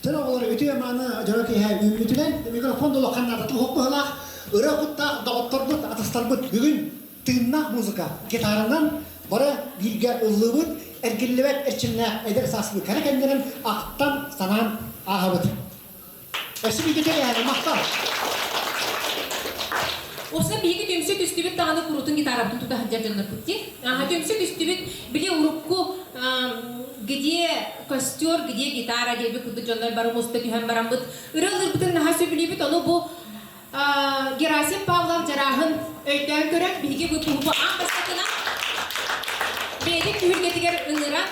Чэ оҕолор үтүө-мааны дьоро киэһэ үүммүтүнэн микрофон улахан наадата суох быһыылаах ырыа куттаах доҕотторбут, атастарбыт бүгүн тыыннаах музыка гитаранан бары бииргэ ыллыыбыт, эргиллибэт эрчимнээх эдэр сааспыт кэрэ кэмнэрин ахтан, санаан ааһабыт. Өссө биирдэ кэлээһинэ махтал! Уопсайынан биһиги түмсүү түстүбүт даҕаны куруутун гитарабытын тута сылдьар дьоннорбут дии. Аха түмсүү түстүбүт, били урукку где костер, где гитара диэбит курдук дьоннор бары муста түһэн бараммыт ырыа ыллыырбытын наһаа сөбүлүүбүт. Ону бу Герасим Павлов Дьарааһын өйдөөн көрөн, биһиги бу туһугу аан бастакынан бэйэтин түһүлгэтигэр ыҥыран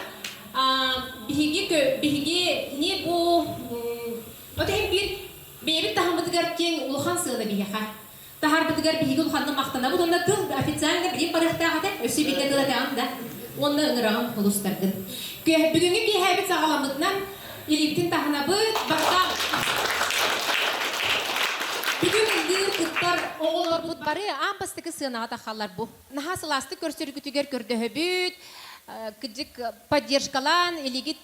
биһиги биһигини бу от иһин биир бэйэбит таһыммытыгар киэҥ улахан сыана биһиэхэ таһаарбытыгар биһиги улаханнык махтанабыт уонна тыл официально билим барыахтаах этэ өссө биирдэ тыл этэҕин да уонна ыҥыраҕын улустаргын бүгүҥҥү киэһээбит саҕаламмытынан илиибитин таһынабыт барыта бүгүн ыллыыр кыттар оҕолорбут бары аан бастакы сыанаҕа таххаллар бу наһаа сылаастык көрсөргүтүгэр көрдөһөбүт кыдьык поддержкалаан илигит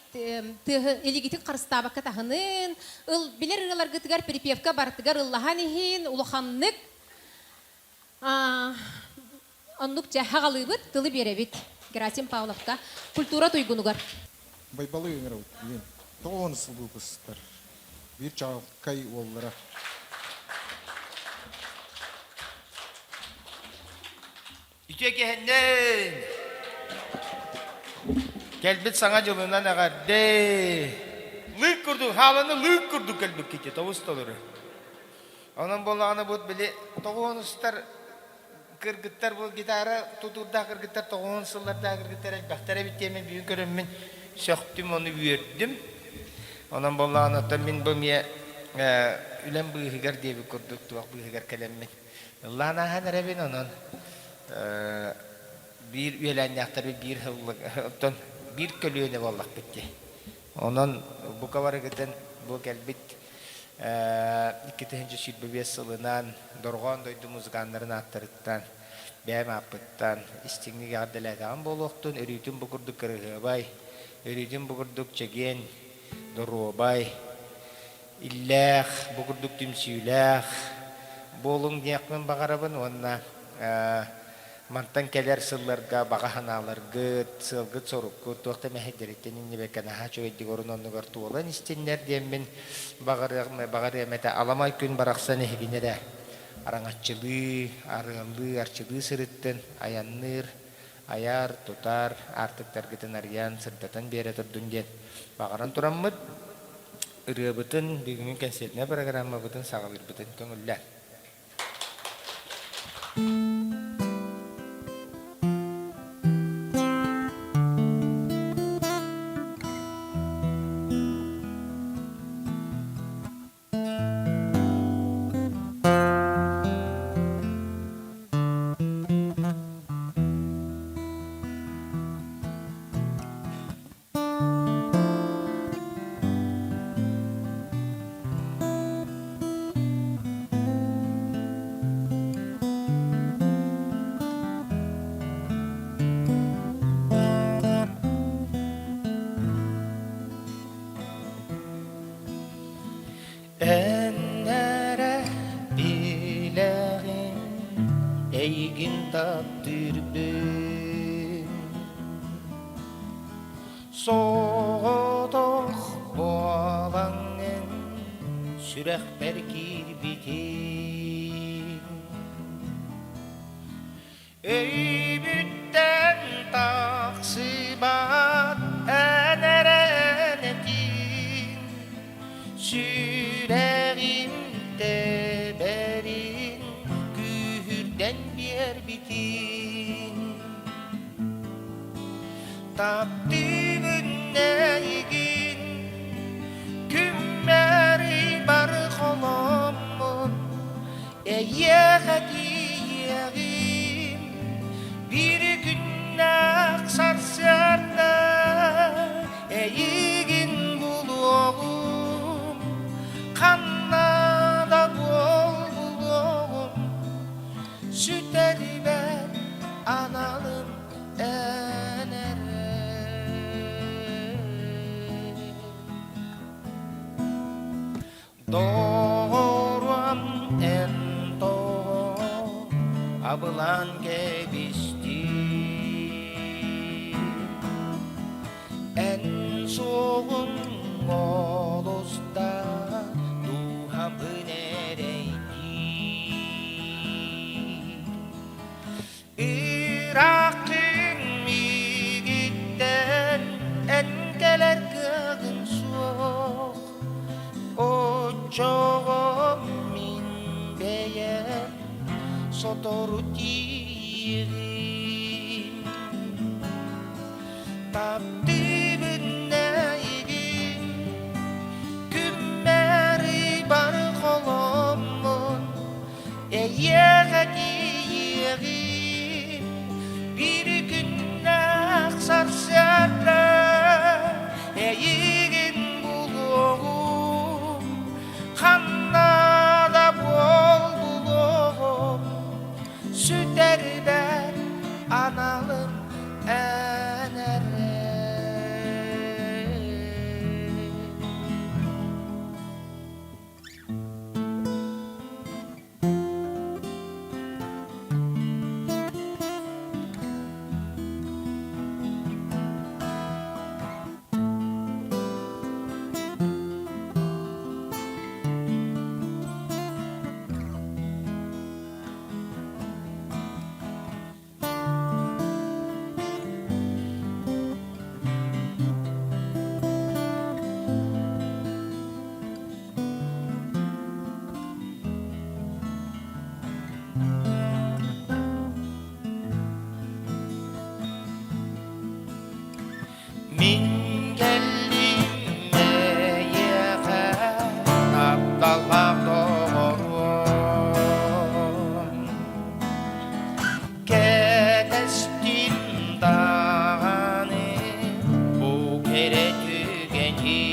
тыаһы илигитин харыстаабакка таһынын ыл билэр ырыаларгытыгар припевка барытыгар ыллаһан иһин улаханнык оннук дьэ хаҕалыыбыт тылы биэрэбит Герасим Павловка культура туйгунугар Байбалы ыҥырабыт билин тоҕо сыл выпусктар биир чаҕылхай уоллара Үтүө киһиннин! Кэлбит саҥа дьылынан эҕэрдэ! Лыык курдук, хааланы лыык курдук кэлбиккит тобус толору. Онон буоллаҕына бу били тоҕуонустар кыргыттар бу гитара тутуурдаах кыргыттар тоҕуон сыллардаах кыргыттар элбэхтэр эбит диэмин бүгүн көрөммүн сөхтүм ону үөрдүм. Онон буоллаҕына оттон мин бу эмиэ үлэм быыһыгар диэбит курдук туох быыһыгар кэлэммин Ыллаан ааһан эрэбин, онон биир үөлээннээхтэрбит биир оттон биир көлүөнэ буоллахпыт дии. Онон бука барыгытын бу кэлбит 2025 сылынан Дорҕоон дойду музыканнарын ааттарыттан, бэйэм ааппыттан истиҥник эҕэрдэлээтэҕим буолуохтун, өрүүтүн бу курдук кырыһыабай, өрүүтүн бу курдук чэгиэн, доруобай, иллээх, бу курдук түмсүүлээх буолуҥ диэхпин баҕарабын уонна мантан кэлэр сылларга баҕа санааларгыт, сыалгыт-соруккут туох да мэһэйдэриттэн иҥнибэккэ наһаа үчүгэйдик орун оннугар туолан истиннэр диэммин баҕарыам, баҕарыам этэ. Аламай күн барахсан эһигини эрэ араҥаччылыы, арыаллыы, арчылыы сырыттын, айанныыр, айар, тутар аартыктаргытын арыйан, сырдатан биэрэ турдун диэн баҕаран тураммыт, ырыабытын, бүгүҥҥү кэнсиэртинэй программабытын саҕалыырбытын көҥүллээн. Эн эрэ билэҕин эйигин таптыырбын Соҕотох буолаҥҥын сүрэхпэр киирбитиҥ Өйбүттэн тахсыбат эн эрэн этиҥ, сүрэҕим тэбэрин күүһүрдэн биэрбитиҥ. Таптыыбын эйигин, күммэри бары холоммун, Эйиэхэ тиийиэҕим биир күннээх сарсыарда эйигин булуоҕум ханна да буол булуоҕум сүтэрбэт аналым эн эрэ. Доҕоруом эн тоҕо абылаан кэбистиҥ? Эн суоҕуҥ олус да дууһабын эрэйдиир. Ырааххын миигиттэн эн кэлэр кыаҕыҥ суох, Оччоҕо мин бэйэм сотору тиийиэҕим. Таптыыбын эйигин, күммэри бары холоммун, Эйиэхэ тиийиэҕим биир күннээх сарсыарда эйигин булуоҕум ханна да буол булуоҕум сүтэрбэт аналым эн эрэ. Мин кэллим эйиэхэ тапталлаах доҕоруом Кэтэстим даҕаны бу кэрэ түгэни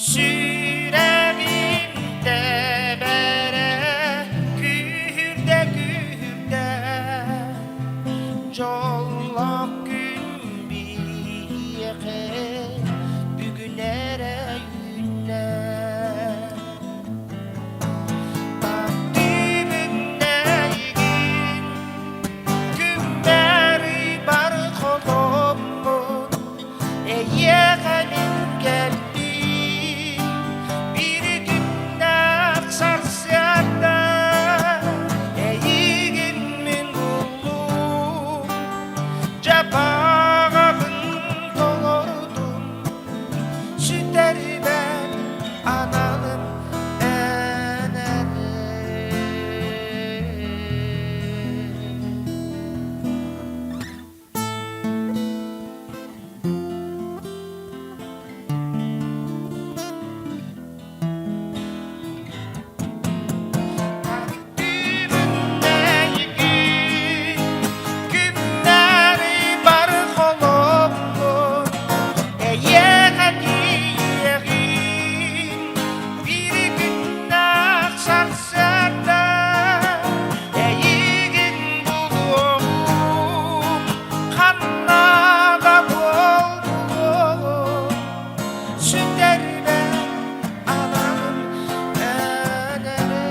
Сүрэҕим тэбэрэ күүһүрдэ күүһүрдэ Дьоллоох күн биһиэхэ бүгүн эрэ үүннэ. Таптыыбын эйигин, күммэри бары холоммун, эйиэхэ мин кэлбит биир күннээх сарсыарда эйигин мин буллум, дьапаҕабын толордум, сүтэрбэт аналым эн эрэ. Күннэри бары холоммун эйиэхэ тиийиэҕим биир күннээх сарсыарда эйигин булуоҕум ханна да буол булуоҕум сүтэрбэт аналым эн эрэ.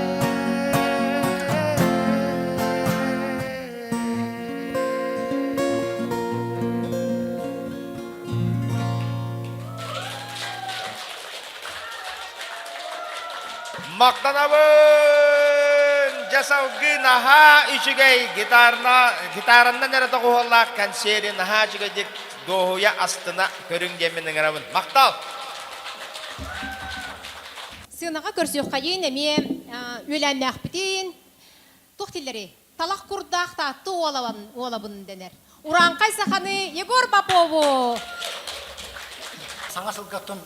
Махтанабын! Дьэ салгыы наһаа үчүгэй гитарна, гитараннан эрэ тоҕуһуоллаах консерви наһаа үчүгэйдик дуоһуйа астына көрүҥ диэммин ыҥырабын. Махтал! Сыанаҕа көрсүөххэйин эмиэ үөлээннээхпитин туох дииллэрий? Талах курдаах таатты уолабын, уолабын дэнэр. Урааҥхай саханы Егор Попову! Саҥа сылгаттан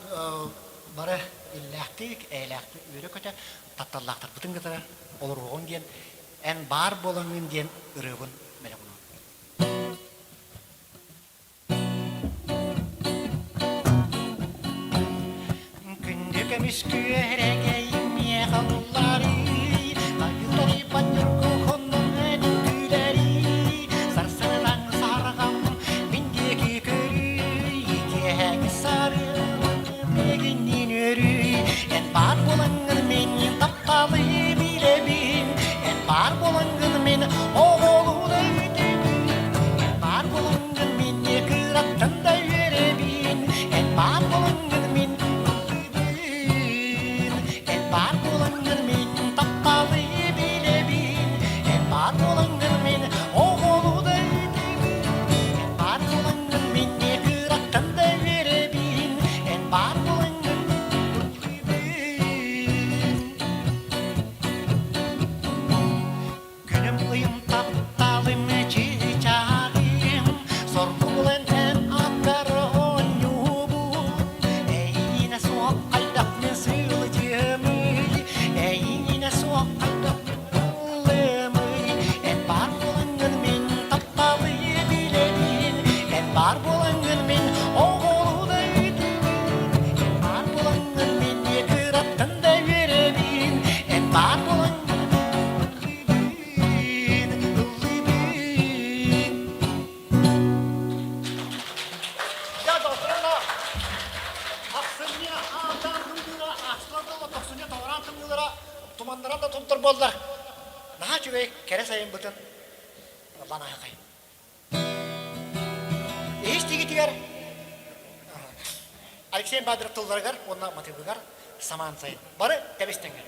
бары иллээхтик, эйэлээхтик үөрэ-көтө тапталлаахтарбытын кытары олоруоҕуҥ диэн, эн баар буолаҥҥын диэн ырыабын бэлэх уунабын. Күндү көмүс күөрэгэй миэхэ улларый, Айытарыйбат ньургуһуннун күлэрий, Сарсыҥҥы саһарҕам мин диэки көрүй, Киэһээҥи сарыалым. Туманнаран да турдар буоллар, наһаа үчүгэй кэрэ сайынбытын ыллан аһахай. Иһис тигитигэр Алексей Бадров тылларыгар уонна матыыбыгар самаан сайын. Бары тэбис-тэҥҥэ.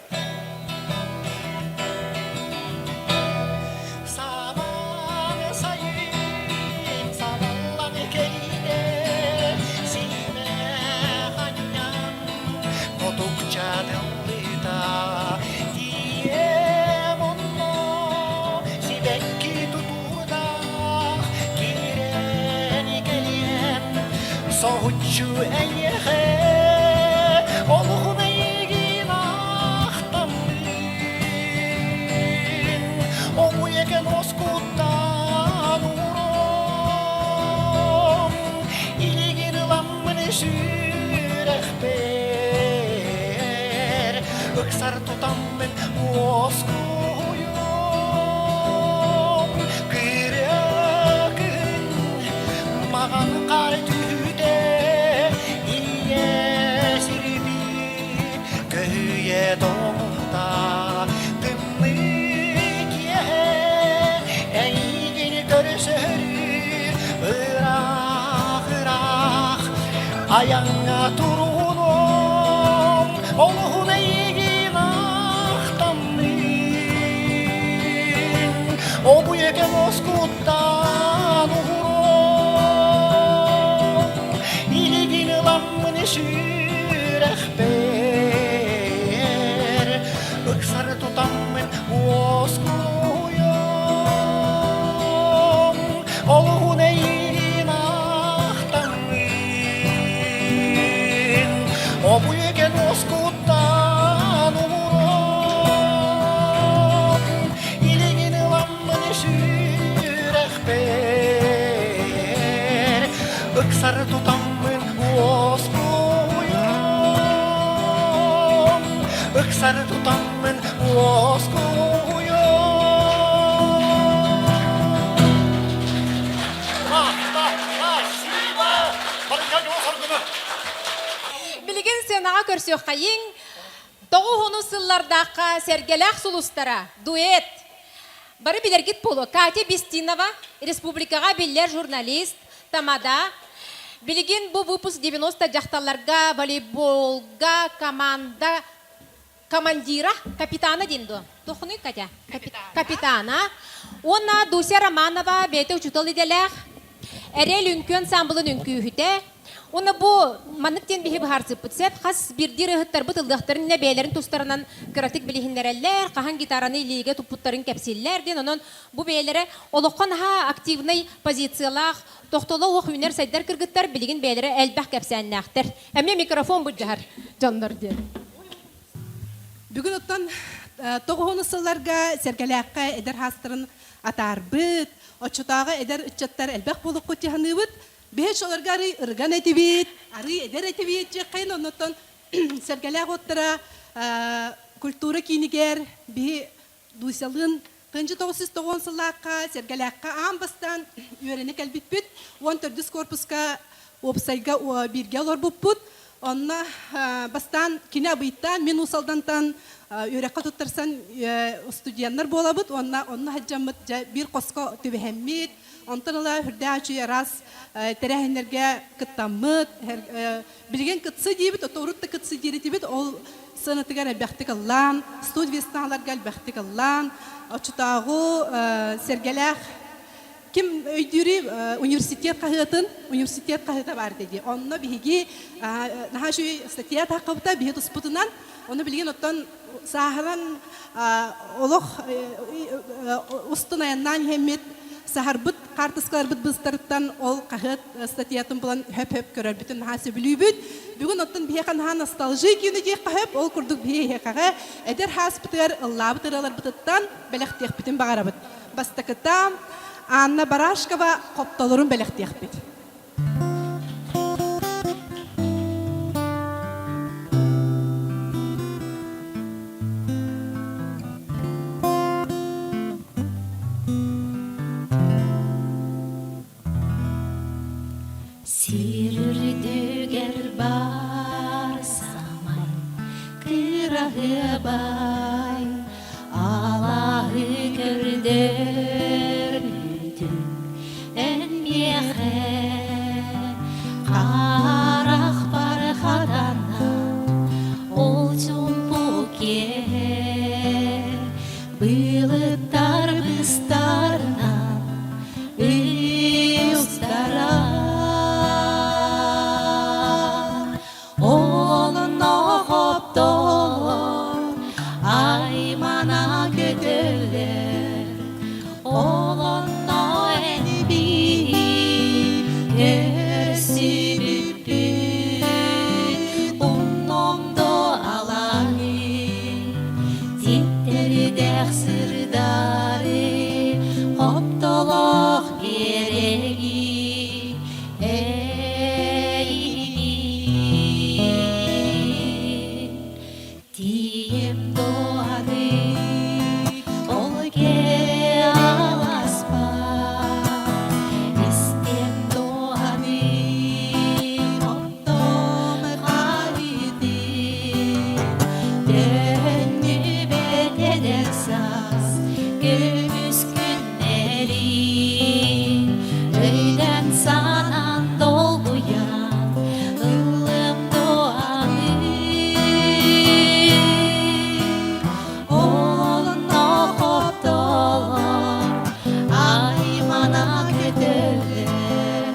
Самаан сайын салаллан кэлиитэ сиимэ ханньан мутукча тыллыыта тиийэм онно сибэкки тутуурдаах киирэн кэлиэм соһуччу эйиэхэ олуһун эйигин ахтаммын Оҥуйакен оскуттан ууром илигин ыламмын сүрэхпэр ыксар тутаммын уоскуйуом кырыа күн маҕан хаар түһүүтэ ийэ сирбит көһүйэ тоҥута тымныы киэһэ эйигин көрсөрү ыраах ыраах айаҥҥа туруунуом олуһун эйигин ахтаммын обуйакен оскуттан уһуруом илигин ыламмын сүрэхпэр ыксары тутаммын уоскуйуом олуһун эйигин ахтаммын обуйакен оскуттан уһуруом илигин ыламмын сүрэхпэр ыксары тутаммын уоскуйуом ыксары тутаммын уоскуйуом Билигин сценаҕа көрсүөххэйиҥ. Тоҕуһуну сыллардаахха сэргэлээх сулустара, дуэт. Бары билэргит буолуо. Катя Бестинова, республикаҕа биллэр журналист, тамада. Билигин бу выпуск 90 дьахталларга волейболга команда командира, капитана диэн дуо? Тохунуй, Катя? Капитана. Уонна Дуся Романова бэйэтэ учуутал идэлээх, Эрэл үҥкүү ансаамбылын үҥкүүһүтэ. Уонна бу маннык диэн биһи быһаарсыппыт сөп. Хас биирдии ырыаһыттарбыт ыллыахтарын иннэ бэйэлэрин тустарынан кыратык билиһиннэрэллэр, хаһан гитараны илиигэ туппуттарын кэпсииллэр диэн. Онон бу бэйэлэрэ олоххо наһаа активнай позициялаах, тохтоло уох үүнэр-сайдар кыргыттар билигин бэйэлэрэ элбэх кэпсээннээхтэр. Эмиэ микрофон былдьаһар дьоннор диэн. Бүгүн оттон тоҕуһуну сылларга Сэргэлээххэ эдэр хаастарын атаарбыт, оччотооҕу эдэр ыччаттар элбэх буолуккут дьаһаныыбыт. Биһи оччолорго арый ырыган этибит, арый эдэр этибит дьиэххэйин оннуттан Сэргэлээх уоттара культура киинигэр биһи Дусялыын 1990 сыллаахха Сэргэлээххэ аан бастаан үөрэнэ кэлбиппит. 14 корпуска уопсайга бииргэ олорбуппут. Онно бастаан кини Абыйтан, мин Уус Алдантан үөрэххэ туттарсан студеннар буолабыт. Уонна онно сылдьаммыт дьэ биир хоско түбэһэммит. Онтон ыла үрдээх үчүгэй араас тэрээһиннэргэ кыттаммыт. Билигин кытсы диибит, ото урут да кытсы диир этибит. Ол сыанатыгар элбэхтик ыллаан, студвесналарга элбэхтик ыллаан, оччотооҕу сэргэлээх ким өйдүүрүй университет хаһыатын, университет хаһыата баар этэ дии. Онно биһиги наһаа үчүгэй статья таххыбыта, биһи туспутунан. Ону билигин оттон сааһыран олох устун айаннаан иһэммит саһарбыт хаартыскаларбыт быыстарыттан ол хаһыат статьятын булан хөп-хөп көрөрбүтүн наһаа сөбүлүүбүт. Бүгүн оттон биһиэхэ наһаа носталжия күнэ диэххэ сөп. Ол курдук биһиэхэҕэ эдэр хааспытыгар ыллаабыт ырыаларбытыттан бэлэхтиэхпитин баҕарабыт. Бастакыта Анна Барашкова хоптолорун бэлэхтиэхпит. Сир үрдүгэр бар самай кыраһыабай. Көрдөрбүтүн эн миэхэ харахпар хатана ол чуумпу киэһэ былыттар быстарынан ыстара Онно хоптолор аймана көтөллөр, ол онно эн биир көрсүбүппүт, умномдо алаһы, титтэрдэх сырдары, хоптолох биэрэги Эйигин тиийэм дуоһаны ол аласпа истиэм дуоһаны оттом хаһыытын төннүбэт эдэр саас көмүс күннэрин Өйдөн санаан долгуйан ыллым дуоһаны Олонно хоптолор аймана көтөллөр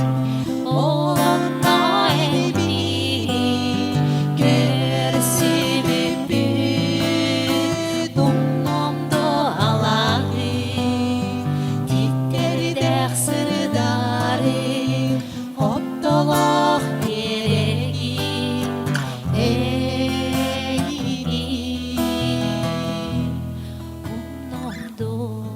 Олонно эбии көрсүбүппүт Умнум дуоһалаһыы Тиккэрдэх сырдары оттолох биэрэги эйигин умнордум,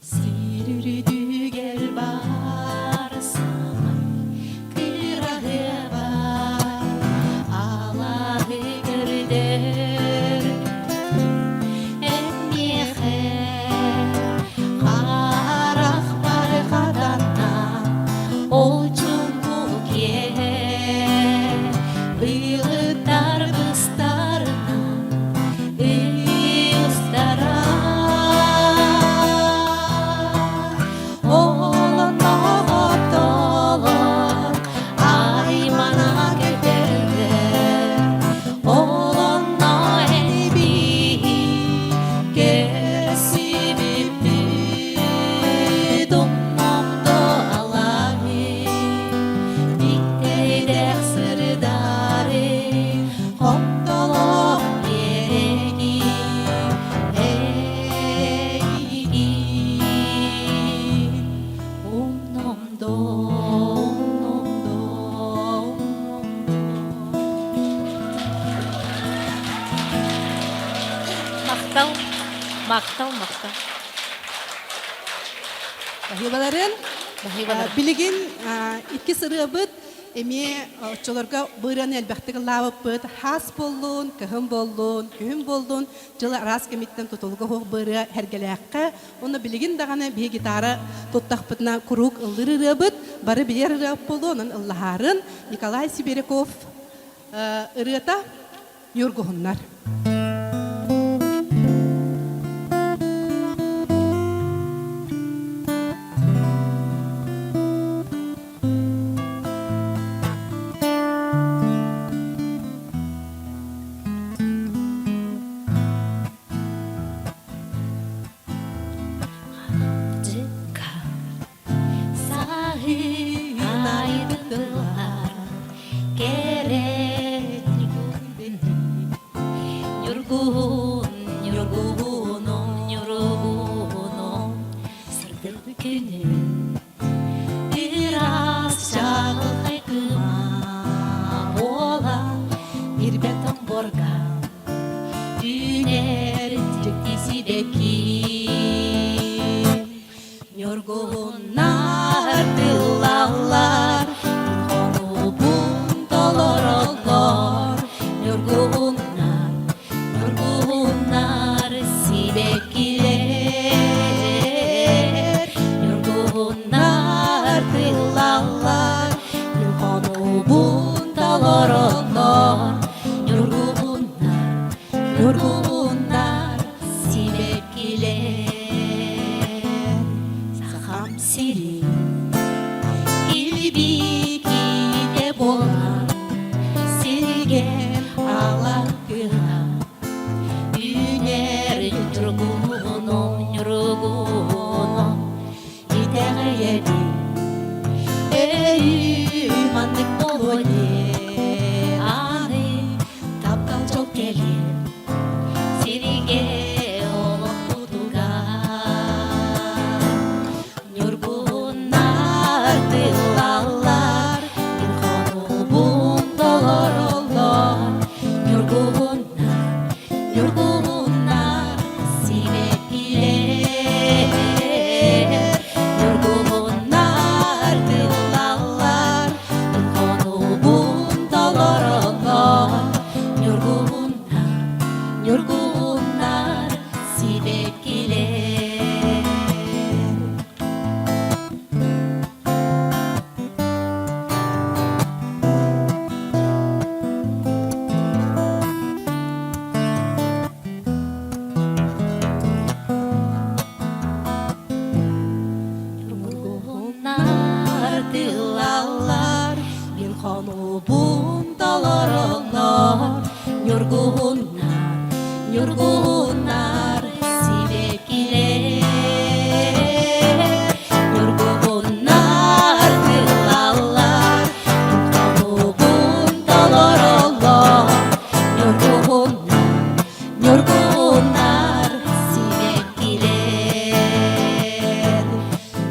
Сир үрдүгэр баар саамай кыраһыабай алаһы көрдөр Эн миэхэ харахпар хатанна ол чуҥкук киэһэ былыттар быстарынан ыстара Олонноҕотолор аймана көтөллөр Олонно эн биһи көрсүбүппүт умномдо алаһы Диктэйдэх сырдары хоптолох биэрэги эйигин умномдо умномдо умномдо Махтал, махтал, махтал. Баһыыбаларын Баһыыбаларын. Билигин икки сырыабыт эмиэ оччолорго бырыаны элбэхтик ыллаабыппыт. Хаас буоллун, кыһын буоллун, күһүн буоллун, дьыл араас кэмиттэн тутулуга суох бырыа эргэлээххэ. Онно билигин даҕаны биһи гитара туттахпытына куруук ыллыыр ырыабыт, бары билэр ырыабыт буолуо, онон ыллаһаарын Николай Сибиряков ырыата Ньургуһуннар. Дьыкка Саһыйдылар кэрэ Ньургуһун, ньургуһунум, ньургуһунум, сырдык күнүм ыраас чаҕылхай кыыма буолан ирбэт тоҥборго үүнэр дьикти сибэкки Ньургуһуннар тыллаллар. Ньургуһуннар сибэккилэр Сахам сирин Илбикиитэ буолан Сиргэ ала тыһа Үүнэр ньургуһунум ньургуһунум Итэҕэйэбин Өйүү маннык буолуо диэн Аны таптал дьол кэлиэ Сиригэ олохпутугар Ньургуннар тыллаллар Мин хонуубун толороллор Ньургуһуннар, ньургуһуннар сибэккилэр Ньургуһуннар тыллаллар Мин хонуубун толороллор Ньургуһуннар, ньургуһуннар сибэккилэр Ньургуһуннар тыллаллар, мин хонуубун толороллор. Ньургуһуннар, ньургуһуннар сибэккилэр. Ньургуһуннар тыллаллар, мин хонуубун толороллор. Ньургуһуннар, Ньургуһуннар сибэккилэр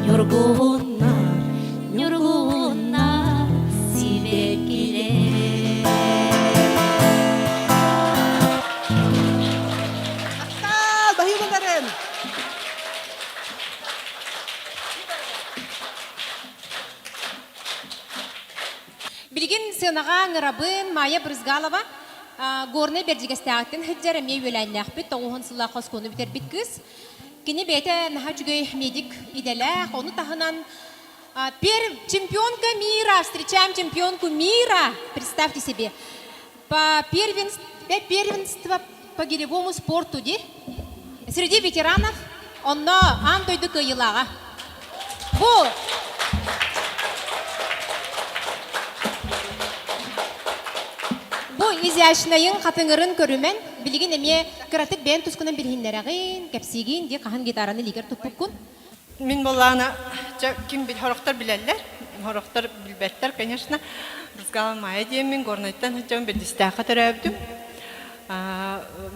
Ньургуһуннар, ньургуһуннар сибэккилэр Махтал, баһыыбаларын! Билигин сыанаҕа ыҥырабын Майя Брызгалова Горнай Бэрдьигэстээҕиттэн сылдьар эмиэ үөлээннээхпит, 90 сыллаах оскуоланы бүтэрбит кыыс. Кини бэйэтэ наһаа үчүгэй медик идэлээх, ону таһынан пер чемпионка мира, встречаем чемпионку мира, представьте себе, по первенство, первенство по гиревому спорту ди, среди ветеранов онно аан дойду кыайыылааҕа. Бу Бу изящнайын хатыҥырын көрүмэн, билигин эмиэ кыратык бэйэн тускунан билиһиннэрэҕин, кэпсиигин дии хаһан гитараны илиигэр туппуккун? Мин буоллаҕына, чэ, ким бил, сорохтор билэллэр, сорохтор билбэттэр, конечно. Брызгала Майя диэммин, Горнайтан сылдьабын, Бэрдистээххэ төрөөбүтүм.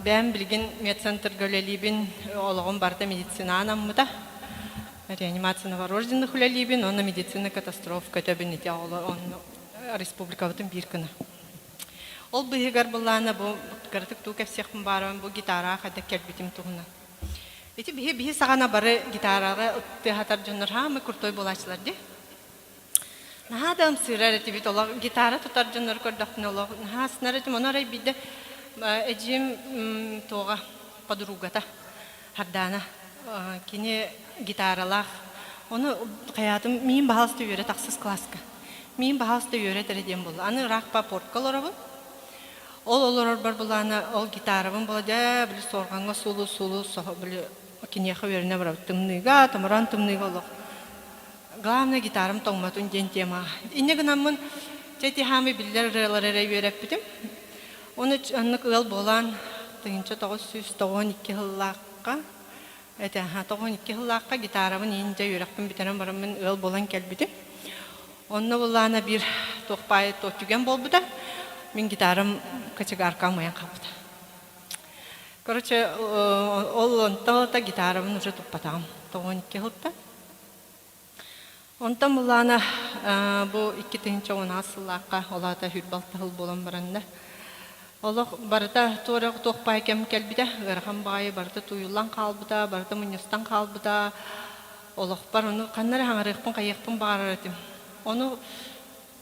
Бэйэм билигин медцентрга үлэлиибин, олоҕум барыта медицина анаммыта. Реанимация новорожденных үлэлиибин уонна медицина катастроф көтөбүн ити оҕолор онно республикабытын биир гына. Ол быыһыгар былаана бу кыратык туу кэпсиэхпин баарабын бу гитараҕа хайдах кэлбитим туһунан. Ити биһи биһи саҕана бары гитараҕа тыаһатар дьоннор хаамы крутой буолааччылар дии. Наһаа да ымсыырар этибит олох гитара тутар дьоннору көрдөхпүнэ олох наһаа астынар этим. Ону арай биирдэ эдьиийим туоҕа подругата Хардаана кини гитаралаах. Ону хайаатым миин баһаалыста үөрэ тахсыс класска. Миин баһаалыста үөрэ эрэ диэн буолла. Аны ыраах па портка олоробун. Ол олорорбор былаана ол гитарабын була дьэ били суорҕаҥҥа сулу сулу соһо били киниэхэ үөрэнэ барабыт тымныыга томороон тымныыга олох главное гитарам тоҥмотун диэн тема. Инньэ гынаммын чэ тиһаамы биллэр ырыалары эрэ үөрэппитим. Ону оннук ыал буолан 1992 сыллаахха этэ 92 сыллаахха гитарабын иин дьэ үөрэхпин бүтэрэн бараммын ыал буолан кэлбитим. Онно буллаана биир туох баайы туох түгэн буолбута. Мин гитарам кочегаркам уйан хаалбыта. Короче, ол онтон гитарабын уже туппатаҕым. 92 сылта. Онтон былаана бу 2010 сыллаахха ол аата 26 сыл буолан баранна. Олох барыта туора туох баай кэм кэлбитэ, ыарахан баҕайы барыта тууйуллан хаалбыта, барыта мунньустан хаалбыта. Олохпор ону ханна эрэ хаҥарыахпын, хайыахпын баҕарар этим. Ону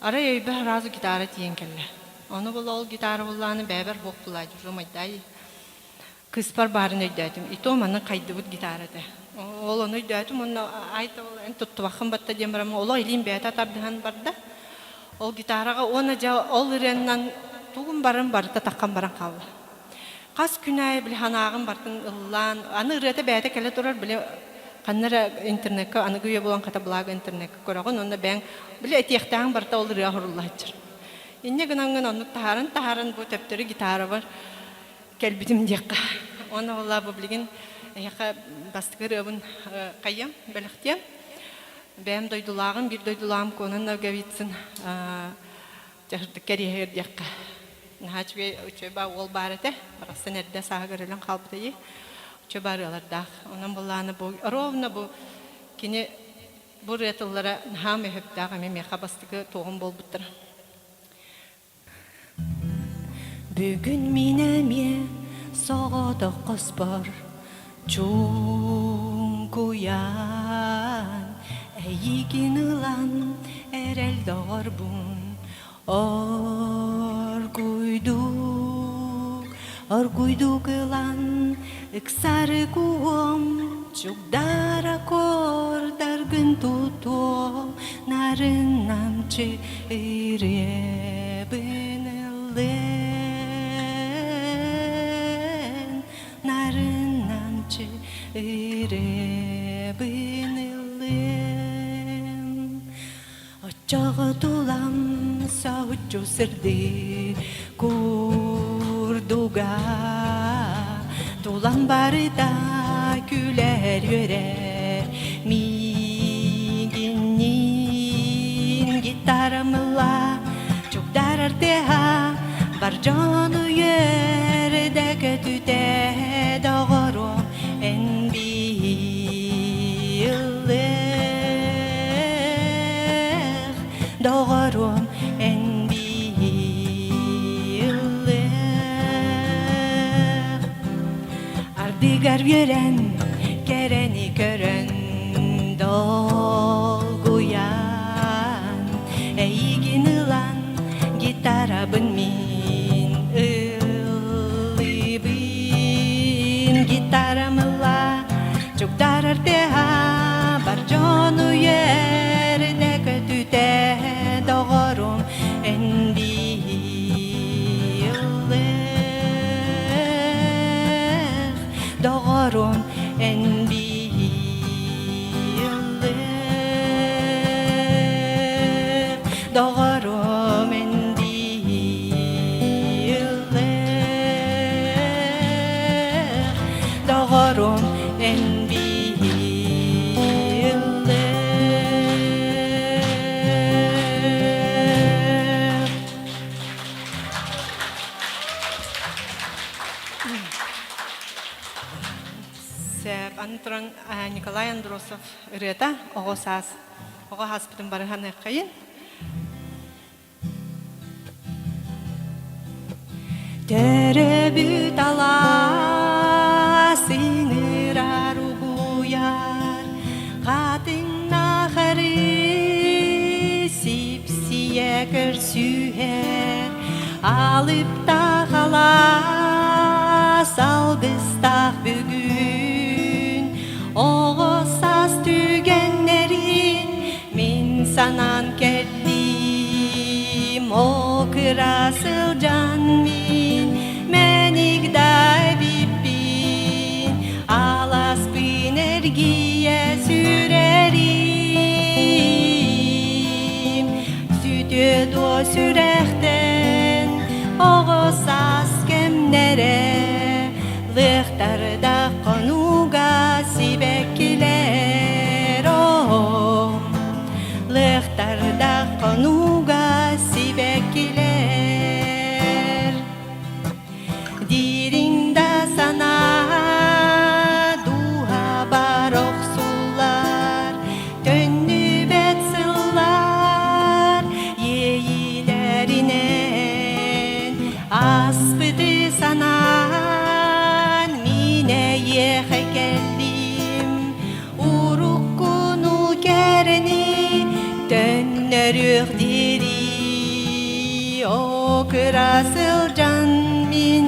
арай өйбөр сразу гитара тиийэн кэллэ. Ону була ол гитара буллааны бэйэбэр буох булаа дьужу майдаай Кыыспар баарын өйдөөтүм. И то маннык хайдыбыт гитара этэ. Ол ону өйдөөтүм уонна айта ол эн туттубаххын батта диэн баран олох илиим бэйэтэ тардыһан барда. Ол гитараҕа уонна дьэ ол ырыаннан тугум барын барыта таххан баран хаалла. Хас күн аайы били санааҕын бартын ыллаан, аны ырыата бэйэтэ кэлэ турар, били ханна эрэ интернекка аныгы үйэ буолан хата благо интернекка көрөҕүн уонна бэйэҥ били этиэхтээҕиҥ барыта ол ырыа оһоруллааччыр. Инньэ гынаҥҥын оннук таһааран таһааран бу төптөрү гитарабар кэлбитим диэххэ. Уонна ол бу билигин эһиэхэ бастакы ырыабын хайыам, бэлэхтиэм. Бэйэм дойдулааҕым, биир дойдулааҕым Конан Ноговицын дьаһырдык кэриэһигэр диэххэ. Наһаа үчүгэй үчүгэй баа уол баар этэ. Барахсан эрдэ сааһыгар өлөн хаалбыта дии. Үчүгэй баар ырыалардаах. Онон былааны бу ровно бу кини бу ырыа тыллара наһаа мөһөптөөх эмиэ миэхэ бастакы туоҕум буолбуттара. Бүгүн мин эмиэ соҕотох хоспор чуҥкуйан эйигин ылан эрэл доҕорбун Оргуйдук, оргуйдук ылан ыксары куом чугдара кордаргын тутуо нарын намчы ырыабын ыллыан нарын намчы ырыабын ыллыам Оччоҕо тулам соһуччу сырдыы курдуга Тулам барыта күлэр үөрэр Миигинниин гитарам ылла чугдарар тыаһа Бар дьону үөрдэ көтүтэ доҕоруом эн биһиллэх доҕоруом эн биһиллэх ардыгар үөрэн кэрэни көрөн долгуйан эйигин ылан гитарабын мин ыллыыбын гитарам ылла чугдарар тыаһа бар дьону үөрдэ көтүтэ доҕорум эн ыллых доҕорум эн ыллых доҕорум эн ыллых доҕорум эн ыллых Сөп. Аны туран Николай Андросов ырыата «Оҕо саас». Оҕо сааспытын бары саныаххайын. Төрөбүт алаас ыҥырар угуйар, хатыҥнаах арыы сипсийэ көрсүһэр, алыптаах алаас алгыстаах бүгүн оҕо саас түгэннэрин мин санаан кэллим о кыра сылдьан мин мэник да эбиппин аласпын эргийэ сүрэрим сүтүө дуо сүрэхтэн оҕо саас кэмнэрэ лыахтарда хонууга сибэккилэр оо лыахтарда хонууга сибэккилэр Дириҥ да санаа дууһабар охсуллар, төннүбэт сыллар иэйиилэринэн ааспыты санаан мин эйиэхэ кэллим уруккуну кэрэни төннөрүөх диэри о кыра сылдьан мин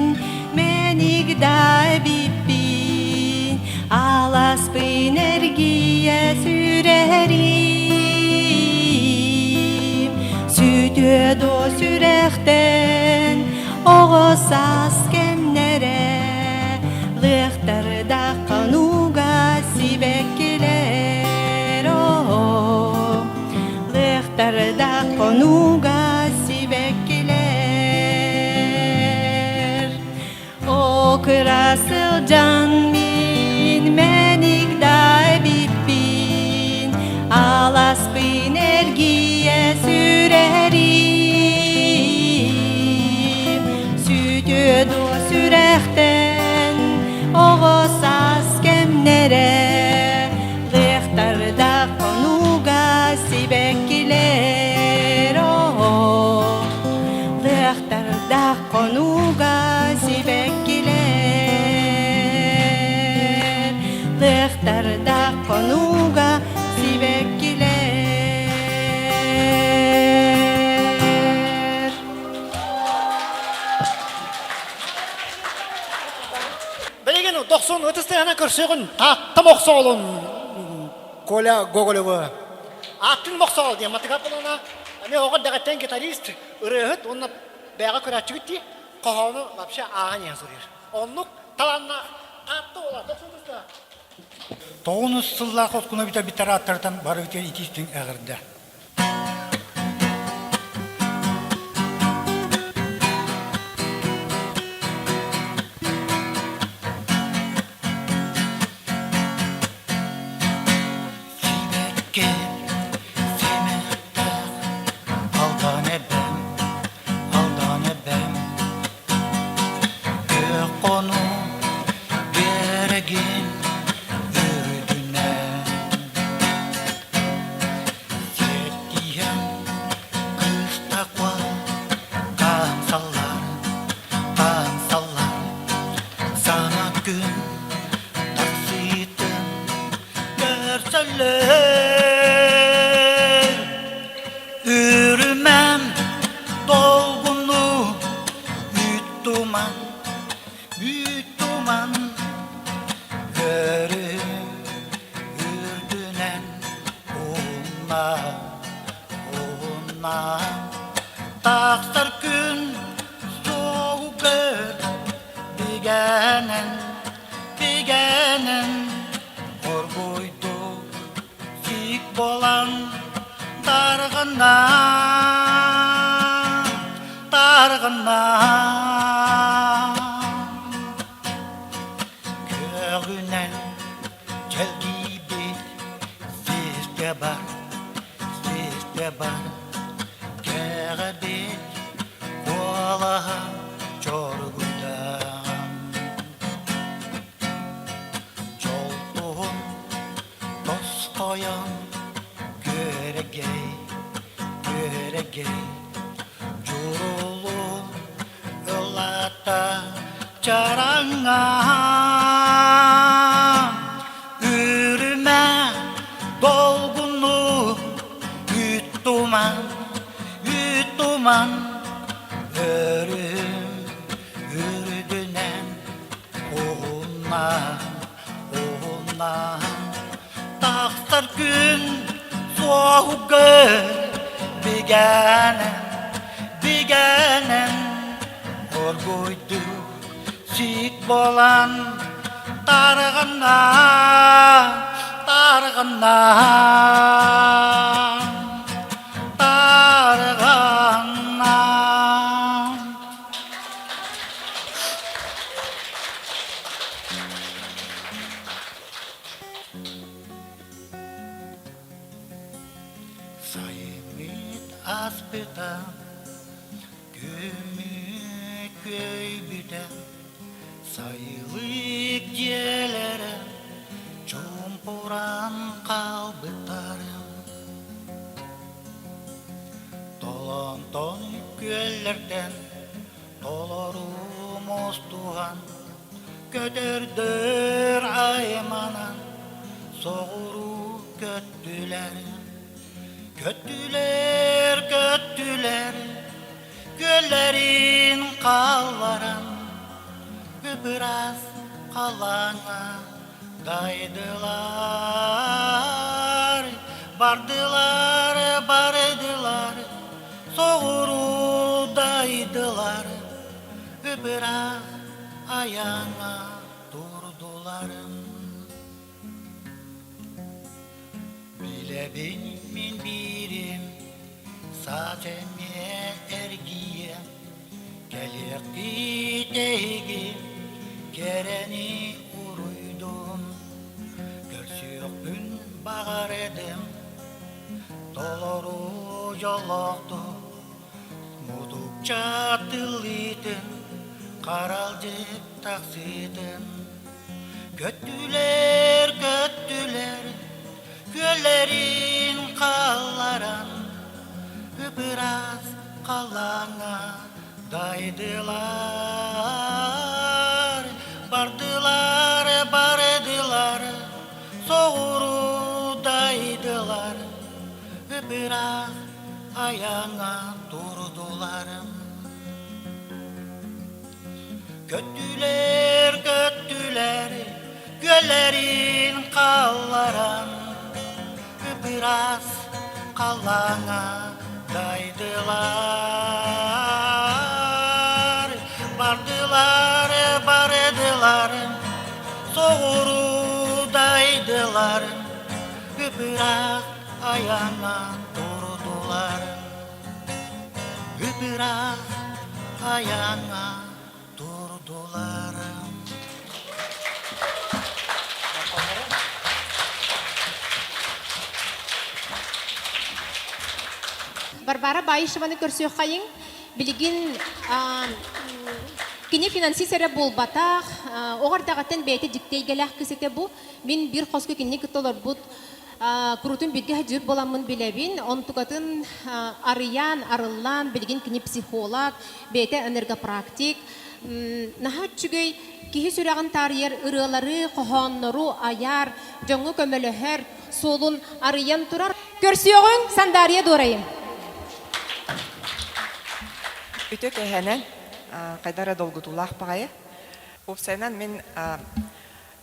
мэник да эбиппин аласпын эргийэ сүрэрим сүтүө дуо сүрэхтэн оҕо саас кэмнэрэ. Лыахтардаах хонууга сибэккилэр. О кыра сылдьан мин мэник да эбиппин, аласпын эргийэ сүрэрим. Сүтүө дуо сүрэхтэн оҕо саас кэмнэрэ, Лыахтардаах хонууга сибэккилэр, оо, Лыахтардаах хонууга сибэккилэр, Лыахтардаах хонууга сибэккилэр. Билигин дохсун ытыс тыаһынан көрсүөҕүн Таатта Мохсоҕолун Коля Гоголевы. Ааттын Мохсоҕол диэн матыга буолана эмиэ оҕо дэҕэттэн гитарист, ырыаһыт уонна бэйэҕэ көрөөччүгүт дии хоһоону вообще ааҕан иһэн суруйар. Оннук талааннаах Таатта уола дохсун ытыс тыаһа. Тоҕус сыллаах оскуола бүтэрбиттэр ааттарыттан барыбытыгар итиистин эҕэрдэ. Сибэкки симэхтээх алдан эбэм, алдан эбэм Күөх хонуу биэрэгин үрдүнэн Сиэттиһэн кыстаква хаамсаллар, хаамсаллар Саҥа күн тахсыытын көрсөллөр Үрүмэм долгуну Үүт туман, үүт туман Өрүһүм үрдүнэн уһунна, уһунна Тахсар күн суоҕу көр Бигэнэн, бигэнэн Оргуйдук сиик буолан тарҕанна, тарҕанна. Көҕүнэн чэлгийбит сиргэ бар, сиргэ бар, кэҕэбит куолаһа чоргуйдаан. Дьолтуһун тосхойон күөрэгэй, күөрэгэй, дьурулуу ылата чараҥҥа. Үрүмэ долгуну үүт туман, үүт туман, өрүһүм үрдүнэн Уһуннаан, уһуннаан, тахсар күн суоһуга бигэнэн, бигэнэн, оргуйдук сиик буолан тарҕанна, тарҕанна, тарҕанна. Сайыммыт ааспыта, күммүт көйбүтэ, сайылык дьиэлэрэ чуумпуран хаалбыттарым. Толонтон күөллэртэн толору мустуһан, көтөрдөр айманан соҕуруу көттүлэр. Көттүлэр, көттүлэр, күөллэрин хаалларан, ып-ыраас халлааҥҥа Дайдылар, бардылар, бардылар, соҕуруу дайдылар, ып-ыраах айаҥҥа турдулар. Билэбин мин биирим. Саас эмиэ эргийиэ, кэлиэхпит эһиги, кэрэни уруйдун. Көрсүөхпүн баҕар этим, толору дьоллоохтук, мутукча тыллыытын, харалдьык тахсыытын. Көттүлэр, көттүлэр, күөллэрин хаалларан, ып-ыраас халлааҥҥа дайдылар. Бардылар, бардылар, соҕуруу дайдылар, ып-ыраах айаҥҥа турдулар. Көттүлэр, көттүлэр, күөллэрин хаалларан, ып-ыраас халлааҥҥа дайдылар. Бардылар, бардылар, соҕуруу дайдылар, ып-ыраах айаҥҥа турдулар. Ып-ыраах айаҥҥа турдулар. Варвара Баишеваны көрсүөххэйиҥ. Билигин кини финансист эрэ буолбатах, оҕо эрдэҕиттэн бэйэтэ дьикти эйгэлээх кыыс этэ бу. Мин биир хоско кинини кытта олорбут Курутун бииргэ сылдьыбыт буоламмын билэбин. Онтукатын арыйан, арыллан, билигин кини психолог, бэйэтэ энергопрактик. Наһаа үчүгэй киһи сүрэҕин таарыйар ырыалары, хоһооннору айар, дьоҥҥо көмөлөһөр суолун арыйан турар. Көрсүөҕүҥ, Сандаарыйа Дуорайым. Үтүө кэһэнэн, хайда эрэ долгутуулаах баҕайы. Уопсайынан мин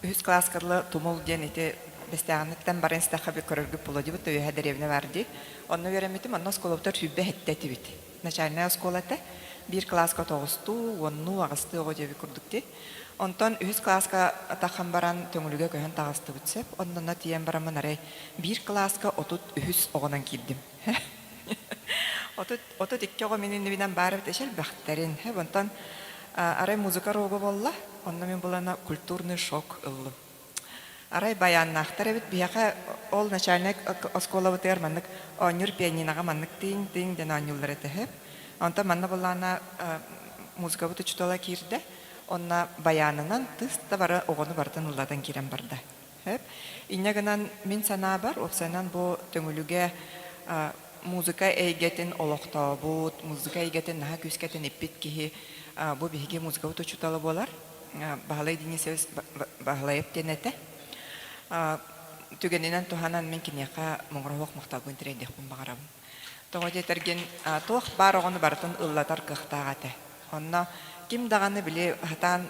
Үһүс кылааска дылы Тумул диэн ити Бэстээҕиттэн баран истэххэ көрөргүт буолуо диэбит да үөһэ дэриэбинэ баар дии. Онно үөрэммитим, онно оскуолабытыгар 27 этибит. Начальнай оскуола этэ. Биир кылааска тоҕустуу, уоннуу, аҕыстыы оҕо диэбит курдук дии. Онтон үһүс кылааска таххан баран Төҥүлүгэ көһөн таҕыстыбыт сөп. Онно тиийэн бараммын арай биир кылааска 33 оҕонон киирдим. 32 оҕо мин иннибинэн баар эбит эчи элбэхтэрин. Онтон арай музыка рога буолла, онно мин булана культурный шок ыллым. Арай баяннаахтар эбит биһиэхэ ол начальник оскуолабытыгар маннык оонньуур пианиноҕа маннык тыҥ-тыҥ диэн оонньууллар этэ. Онтон манна буллаана музыкабыт учуутала киирдэ. Онно баянынан тыс да бары оҕону барытын ыллатан киирэн барда. Сөп. Инньэ гынан, мин санаабар, уопсайынан бу Төҥүлүгэ музыка эйгэтин олохтообут, музыка эйгэтин наһаа күүскэ тэниппит киһи бу биһиги музыкабыт учуутала буолар. Баһылай Денисович Баһылайап диэн этэ. Түгэнинэн туһанан мин киниэхэ муҥура суох махталбын тириэрдиэхпин баҕарабын. Тоҕо диэтэргин, туох баар оҕону барытын ыллатар кыахтаах этэ. Онно ким даҕаны били сатаан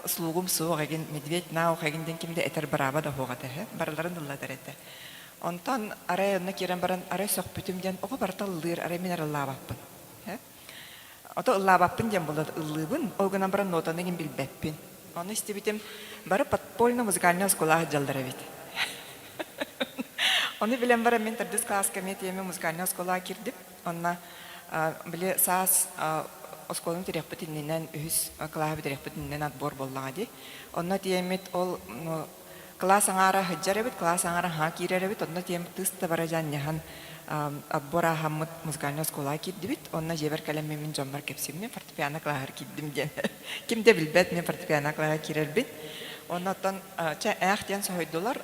слугум суох эгин, медведь на ухо эгин диэн ким да этэр бырааба да суох этэ үһү. Барыларын ыллатар этэ. Онтон арай онно киирэн баран арай сөхпүтүм диэн оҕо барыта ыллыыр, арай мин эрэ ыллаабаппын. Ото ыллаабаппын диэн буолла ыллыыбын, ол гынан баран нотаны игин билбэппин. Ону истибитим, бары подпольно музыкальнай оскуолаҕа сылдьаллар эбит. Ону билэн баран мин төрдүс кылааска эмиэ тиэмэ музыкальнай оскуолаҕа киирдим. Онно били саас оскуоланы бүтэриэхпит иннинэн, үһүс кылааһы бүтэриэхпит иннинэн отбор буоллаҕа дии. Онно тиэммит ол кылаас аҥаара сылдьар эбит, кылаас аҥаара хаҥа киирэр эбит. Онно тиэммит тыыс да бара дьаанньаһан отбор ааһаммыт музыкальнай оскуолаҕа киирдибит. Онно дьиэбэр кэлэммин мин дьоммор кэпсиибин, фортепиано кылааһыгар киирдим диэн. Ким да билбэт мин фортепиано кылааһыгар киирэрбин. Онно оттон чэ ээх диэн соһуйдулар.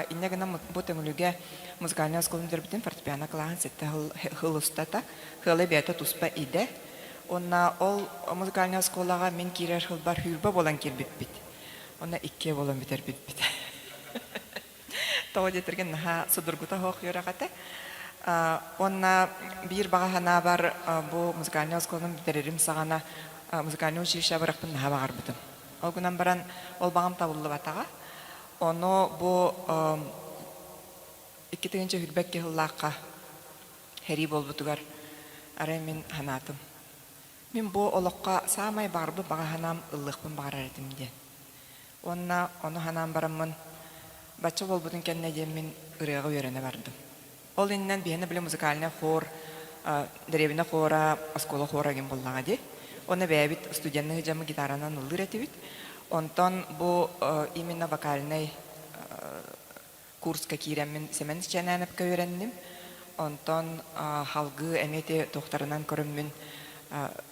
Инньэ гынан бу Төҥүлүгэ музыкальнай оскуоланы бүтэрбитим фортепиано кылааһын сэттэ сыл устата. Сыала бэйэтэ туспа идэ. Уонна ол музыкальнай оскуолаҕа мин киирэр сылбар сүүрбэ буолан киирбиппит. Уонна иккиэ буолан бүтэрбиппит. Тоҕо диэтэргин наһаа судургута суох үөрэх этэ. Уонна биир баҕа санаабар бу музыкальнай оскуоланы бүтэрэрим саҕана музыкальнай училище барыахпын наһаа баҕарбытым. Ол гынан баран ол баҕам табыллыбатаҕа. Ону бу 2022 сыллаахха сэрии буолбутугар арай мин санаатым. Мин бу олоххо саамай баҕарбыт баҕа санаам ыллыахпын баҕарар этим диэн. Уонна ону санаан бараммын бачча буолбутун кэннэ диэн мин ырыаҕа үөрэнэ бардым. Ол иннинэн биһиэнэ били музыкальнай хор. Дэриэбинэ хора, оскуола хора диэн буоллаҕа дии. Уонна бэйэбит студенныы сылдьаммыт гитаранан ыллыыр этибит. Онтон бу именно вокальнай курска киирэммин Сэмэн Чэнээнэпкэ үөрэнним. Онтон халгыы эмиэ ити туохтарынан көрөммүн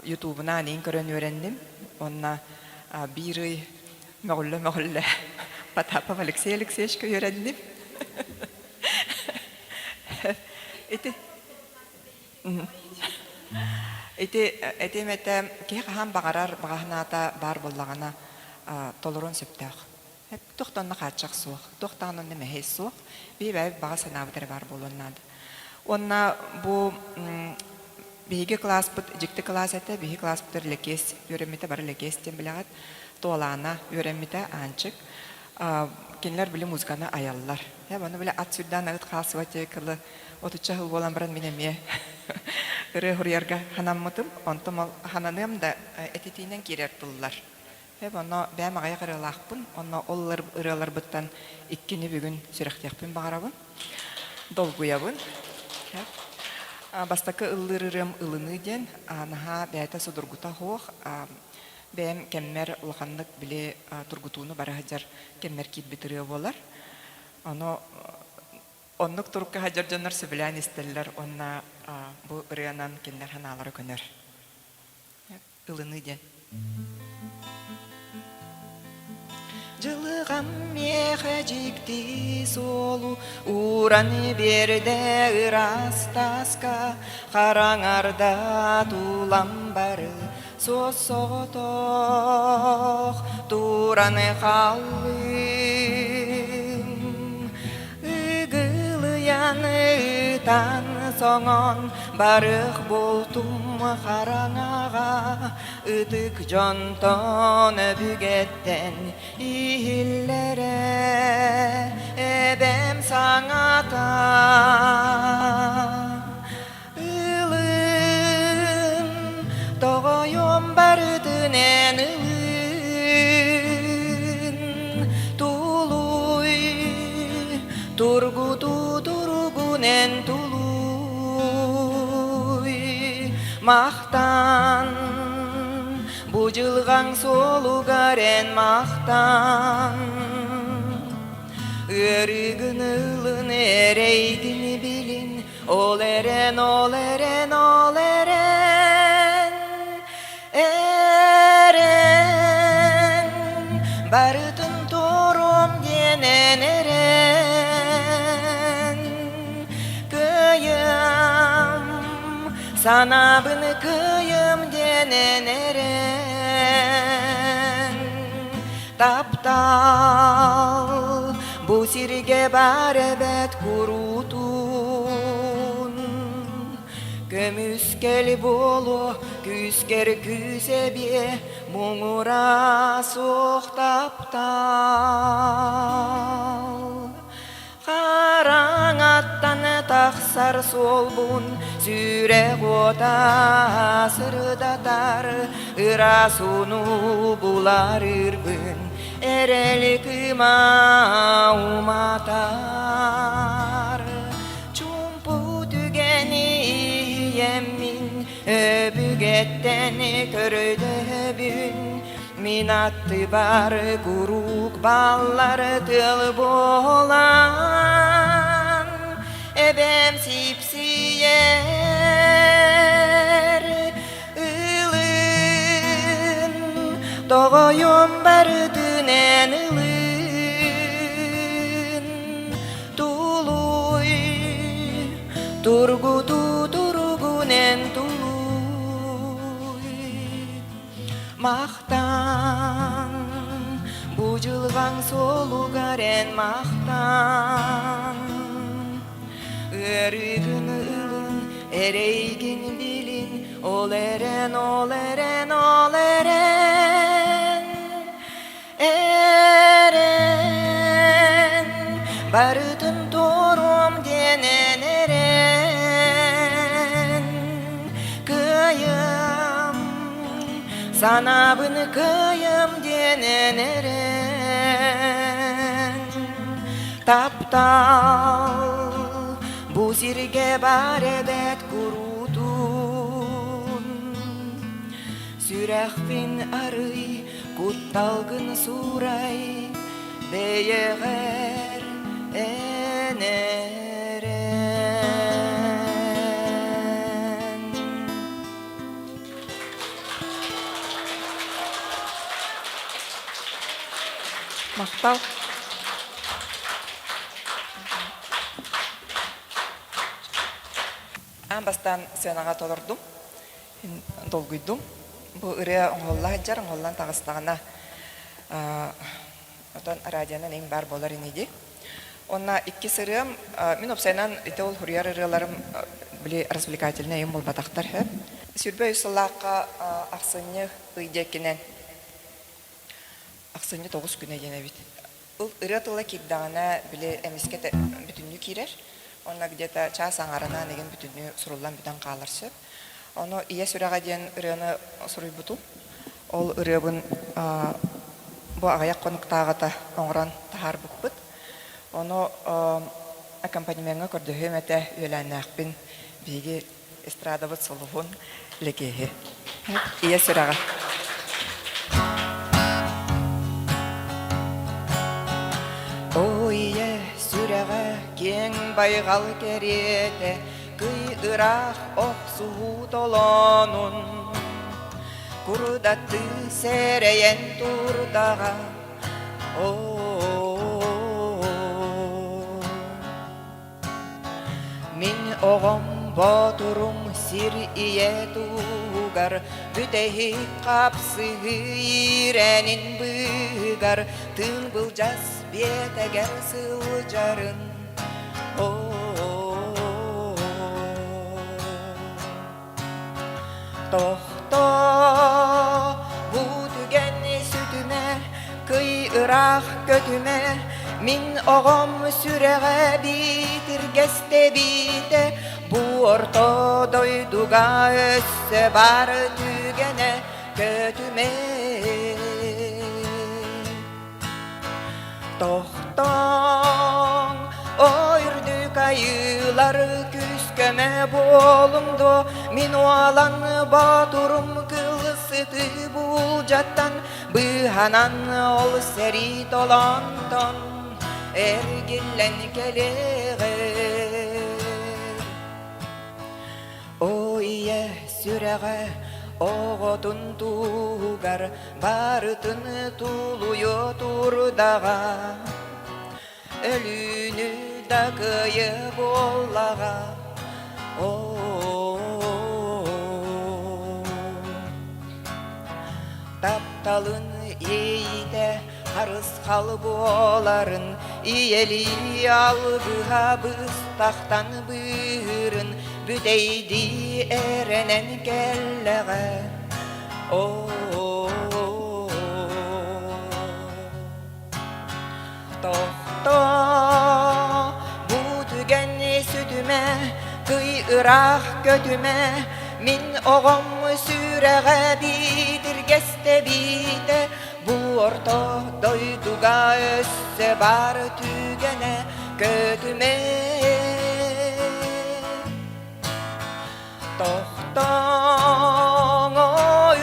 ютубунаан иин көрөн үөрэнним. Уонна биир ый мөҕүллэ-мөҕүллэ Потапов Алексей Алексеевичка үөрэнним. Ити Ити этиэм этэ киһи хаһан баҕарар баҕа санаата баар буоллаҕына толоруон сөптөөх. Туох да онно хааччах суох, туох даҕаны онно мэһэй суох. Биһи бэйэбит баҕа санаабыт эрэ баар буолуон наада. Уонна бу биһиги кылааспыт дьикти кылаас этэ. Биһиги кылааспытыгар Лэкиэс үөрэммитэ, бары Лэкиэс диэн билэҕит. Туолаана үөрэммитэ, Аанчык. Кинилэр били музыканы айаллар. Ону били ат сүрдээн ыт хаалсыбат диэки кылы отучча сыл буолан баран мин эмиэ ырыа суруйарга санаммытым. Онтум ол сананыам да этитиинэн киирэр тыллар. Эп онно бэйэм аҕыйах ырыалаахпын, онно ол ырыаларбыттан иккини бүгүн сүрэхтиэхпин баҕарабын. Долгуйабын. Бастакы ыллыыр ырыам «Ылыныы» диэн, наһаа бэйэтэ судургута суох. Бэйэм кэммэр улаханнык били тургутууну бара сылдьар кэммэр киирбит ырыа буолар. Ону оннук турукка сылдьар дьоннор сөбүлээн истэллэр уонна бу ырыанан кинилэр санаалара көнөр. Ылыныы диэн. Дьылҕам миэхэ дьикти суолу ууран биэрдэ ыраас тааска хараҥарда тулам бары суос-соҕотох туран хааллым Ыгылыйан ытан соҥон барыах буолтум хараҥаҕа ытык дьонтон өбүгэттэн иһиллэрэ эбэм саҥата Ылын, тоҕойуом барытын эн ылын, тулуй, тургутуу туругун эн тулуй, махтан, бу дьылҕаҥ суолугар эн махтан. Ыарыыгын ылын, эрэйгин билин, Ол эрэн, ол эрэн, ол эрэн, эрэн, барытын туоруом диэн эн эрэн. Кыайым, санаабын кыайым диэн эн эрэн. Таптал бу сиргэ баар эбээт куруутун Көмүскэл буолуо күүскэр күүс эбиэ муҥура суох таптал Хараҥаттан тахсар суолбун сүрэх уота сырдатар ыраас ууну буларырбын эрэл кыыма уматар Чуумпу түгэни иһийэммин өбүгэттэн көрдөһөбүн Мин аттыбар куруук баллар тыал буолан эбэм сипсийэр ылын тоҕойум барытын эн ылын тулуй тургутуу туругун эн тулуй Махтан, бу дьылҕаҥ суолугар эн махтан. Ыарыыгын ылын, эрэйгин билин, ол эрэн, ол эрэн, ол эрэн. Эрэн, барытын туоруом диэн эн эрэн. Кыайым, санаабын кыайым диэн эн эрэн. Таптал, бу сиргэ бар эбээт куруутун. Сүрэхпин арый, кутталгын суурай, бэйэҕэр эн эрэн. Махтал. Аан бастаан сыанаҕа толордум. Долгуйдум. Бу ырыа оҥоһулла сылдьар, оҥоһуллан таҕыстаҕына отон радионан иҥ баар буолар ини дии. Уонна иккис ырыам, мин уопсайынан ити ол суруйар ырыаларым били развлекательнай им буолбатахтар сөп. 23 сыллаахха ахсынньы ый диэкинэн ахсынньы 9 күнэ диэн эбит. Ырыа тыла киирдэҕинэ, били эмискэ бүтүннүү киирэр. Уонна где-то чаас аҥаарынан игин бүтүннүү суруллан бүтэн хаалар сөп. Ону «Ийэ сүрэҕэ» диэн ырыаны суруйбутум. Ол ырыабын бу аҕыйах хонуктааҕыта оҥорон таһаарбыппыт. Ону аккомпанемеҥҥа көрдөһүөм этэ, үөлээннээхпин биһиги эстрадабыт сулуһун Лэкиэһи. Ийэ сүрэҕэ. О ийэ сүрэҕэ киэҥ байҕал кэриэтэ кый ыраах охсуһуу толоонун курдаттыы сэрэйэн турдаҕа Мин оҕом боотурум сир ийэ туһугар бүтэһик хапсыһыы иирэнин быыһыгар тыын былдьас биэтэгэр сылдьарын Тохтоо, бу түгэн сүтүмэ, кый ыраах көтүмэ, мин оҕом сүрэҕэ биитиргэстэбиитэ, бу орто дойдуга өссө бар түгэнэ көтүмэ. Тохтооҥ, үрдүк айыылар күүс-көмө буолуҥ дуо, мин уолан боотурум кыл сыты буулдьаттан быыһанан ол сэрии толонтон эргиллэн кэлиэҕэ. О ийэ сүрэҕэ оҕотун туһугар барытын тулуйуо турдаҕа өлүүнү да кыайы буоллаҕа Тапталын иэйиитэ харысхал буоларын ийэлии алгыһа быстахтан быыһыырын бүтэйдии эрэнэн кэллэҕэ Тохтоо, бу түгэн сүтүмэ, кый ыраах көтүмэ, мин оҕом сүрэҕэ биитиргэстэбиитэ, бу орто дойдуга өссө баар түгэнэ көтүмэ. Тохтооҥ,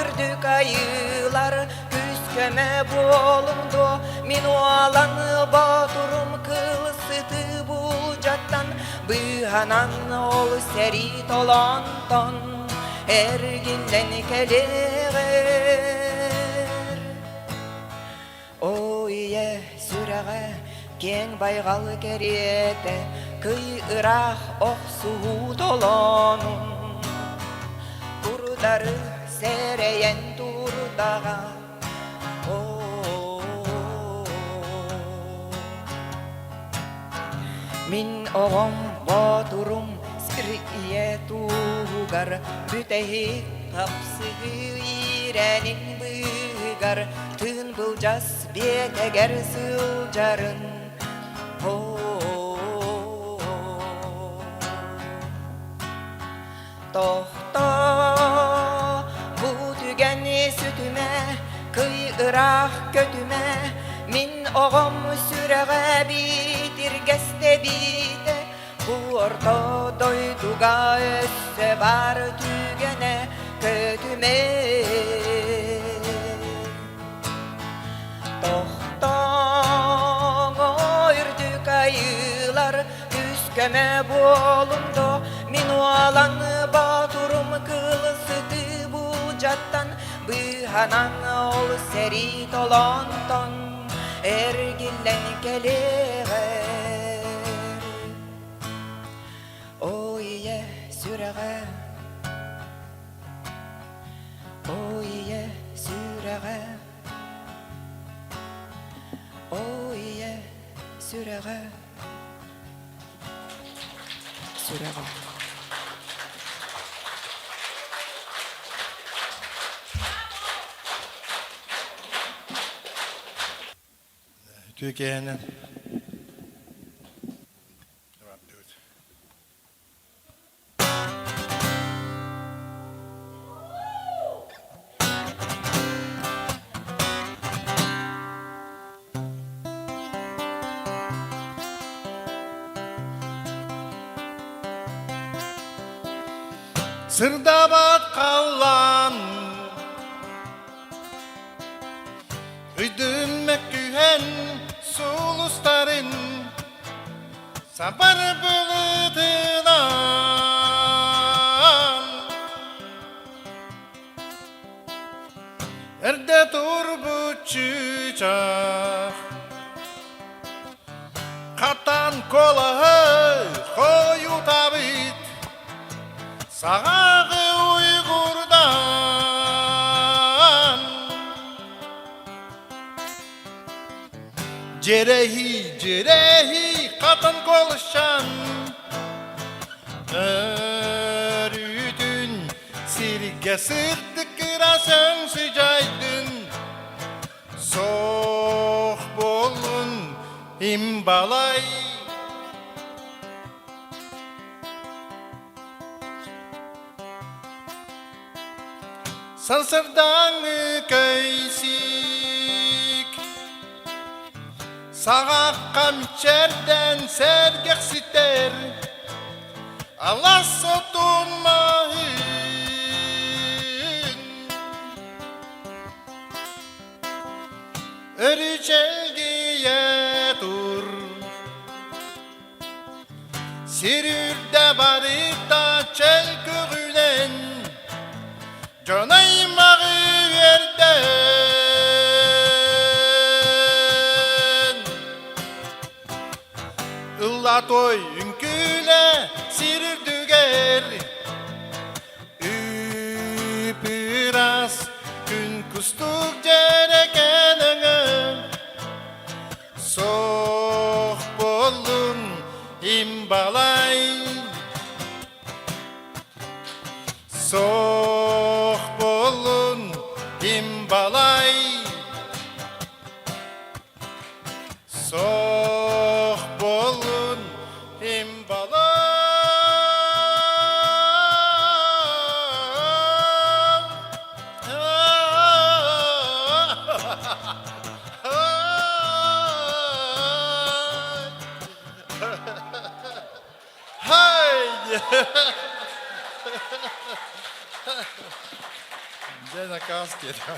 үрдүк айыылар, күүс-көмө буолуҥ дуо, мин уолан боотурум кыл сыты булдьаттан, быыһанан ол сэрии толонтон эргиллэн кэлиэҕэр. Оо, ийэ сүрэҕэ киэҥ байҕал кэриэтэ, кый ыраах охсуһуу толоонун курдары сэрэйэн турдаҕа. Мин оҕом боотурум сир ийэ туһугар бүтэһик хапсыһыы иирэнин быыһыгар тыын былдьас биэтэгэр сылдьарын Тохтоо, бу түгэн сүтүмэ, кый ыраах көтүмэ, мин оҕом сүрэҕэ биитиргэстэбиитэ, бу орто дойдуга өссө бар түгэнэ көтүмэ. Көмө буолун до мин уолан боотурум кыл сытыы буулдьаттан быыһанан ол сэрии толоонтон эргиллэн кэлиэҕэр. О ийэ сүрэҕэ, о ийэ сүрэҕэ, о ийэ сүрэҕэ, сүрэҕэ. Үтүө киэһэнэн. Сырдабат халлаан Ыйдын мөккүһэн сулустарын Сапар былытынан Эрдэ турбут чыычаах Хатан колаһы хойутабыт Саҕаҕы уйгурдан Дьэрэһи, дьэрэһи хатан колышан Өрүүтүн сиргэ сырдык кырасаҥ сыдьайдын Сох буоллун имбалай Сарсырдааҥҥы көйсик Саҕаххам чэрдэн сэргэхситэр Алас отун маһын Өрүчэлгийэ тур Сир үрдэ барыта чөл көҕүлэн, дьон аймаҕы үөрдэн. Ылла той үҥкүүлэ сир үрдүгэр, үп-ыраас күн кустук дьэрэкээн өҥө Суох буоллун имбалай Суох буоллун имбалай Суох буоллун имбалай Дьэ накаас киэтэ.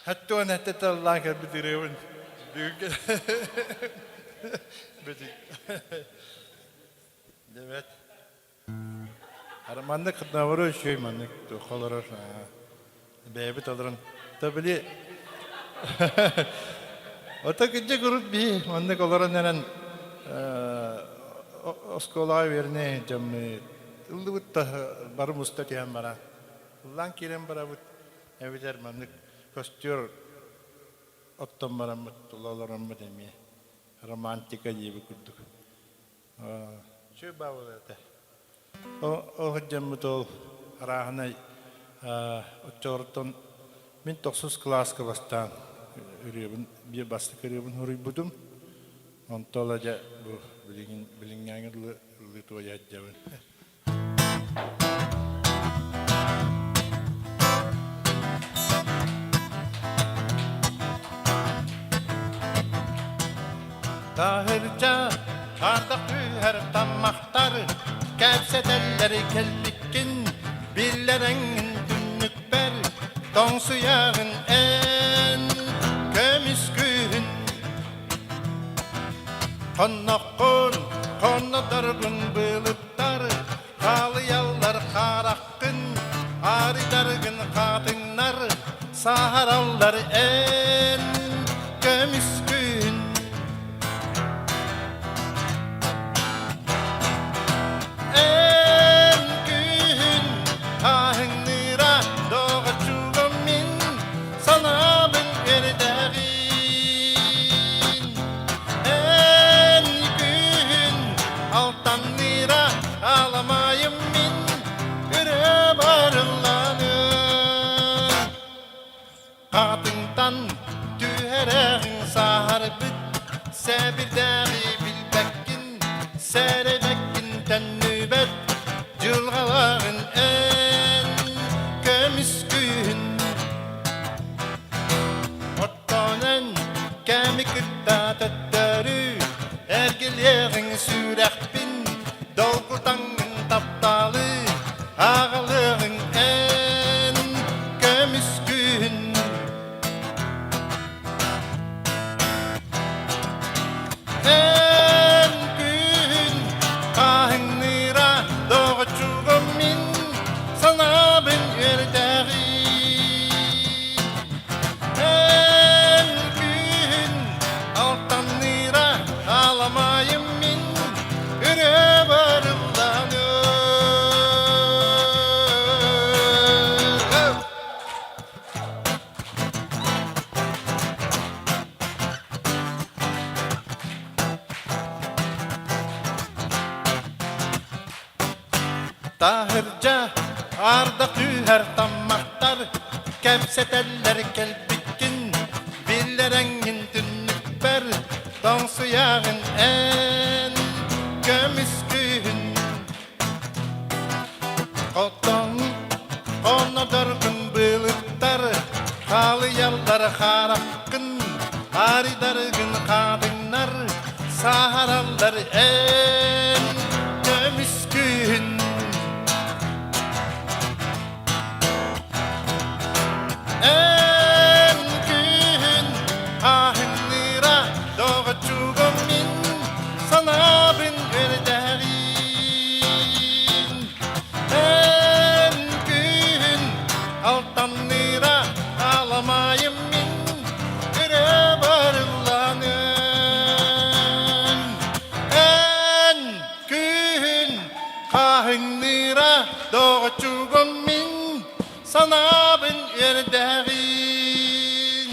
Хаттуон этте таллаан кэлбит ырыабын бүгүн бүтүн. Дебет. Маннык наоборот үчүгэй маннык туохха олорор бэйэбит олорон то били ото кырдьык урут биһи маннык олорон эрэн оскуолаҕа үөрэнэ дьоммут ыллыбыт да бары муста түһэн баран ыллаан киирэн барабыт эбэтэр маннык костер оттон бараммыт тула олороммут эмиэ романтика диэбит курдук Үчүгэй баабыл этэ. Ол сылдьаммыт ол арааһынай оччолортон мин тохсус кылааска бастаан ырыабын биир бастакы ырыабын суруйбутум. Онто ыла дьэ бу билигин билиҥҥээҥи дылы ыллыы туойа сылдьабын. Таһырдьа ардах түһэр таммахтар кэпсэтэллэр кэлбиккин биллэрэҥҥин түннүкпэр тоҥсуйаҕын эн көмүс күһүн. Хонноххун, хоннодоргун былыттар, Хаалыйаллар хараххын, Арыйдаргын хатыҥнар, Саһараллар эн көмүскүн. Эн күһүн хаһыҥныыра доҕоччугум мин санаабын эрдэҕин. Эн күһүн алтанныыра аламайым мин өрө барылланым. Хатыҥтан түһэрэҕиҥ саһарбыт, сэбирдэҕи билбэккин, сэрэбэккин төннүбэт, дьылҕалаҕын эн көмүскүүн. Оттон эн кэми кытта төттөрү эргилиэҕиҥ сүрэхпин, долгутаҥҥын тапталы аҕалыаҕыҥ эн көмүскүүн. Эн күн хаһыҥныыра доҕоччугум мин санаабын үөрдэҕин. Эн күн алтанныыра аламайым мин өрө барылланым. Таһырдьа ардах түһэр таммахтар кэпсэтэллэр кэлбиккин биллэрэҥҥин түннүкпэр тоҥсуйаҕын эн көмүскүүһүн Хотон хоннодоргун былыттар халыйаллар хараххын арыйдаргын хаатыҥнар саһараллар эн көмүскүүһүн Эн күһүн аһыҥныыра доҕоччугум мин санаабын үөрдэҕин. Эн күһүн алтанныыра аламайым мин өрө барылланым. Эн күһүн хаһыҥныыра доҕоччугум мин санаабын үөрдэҕин.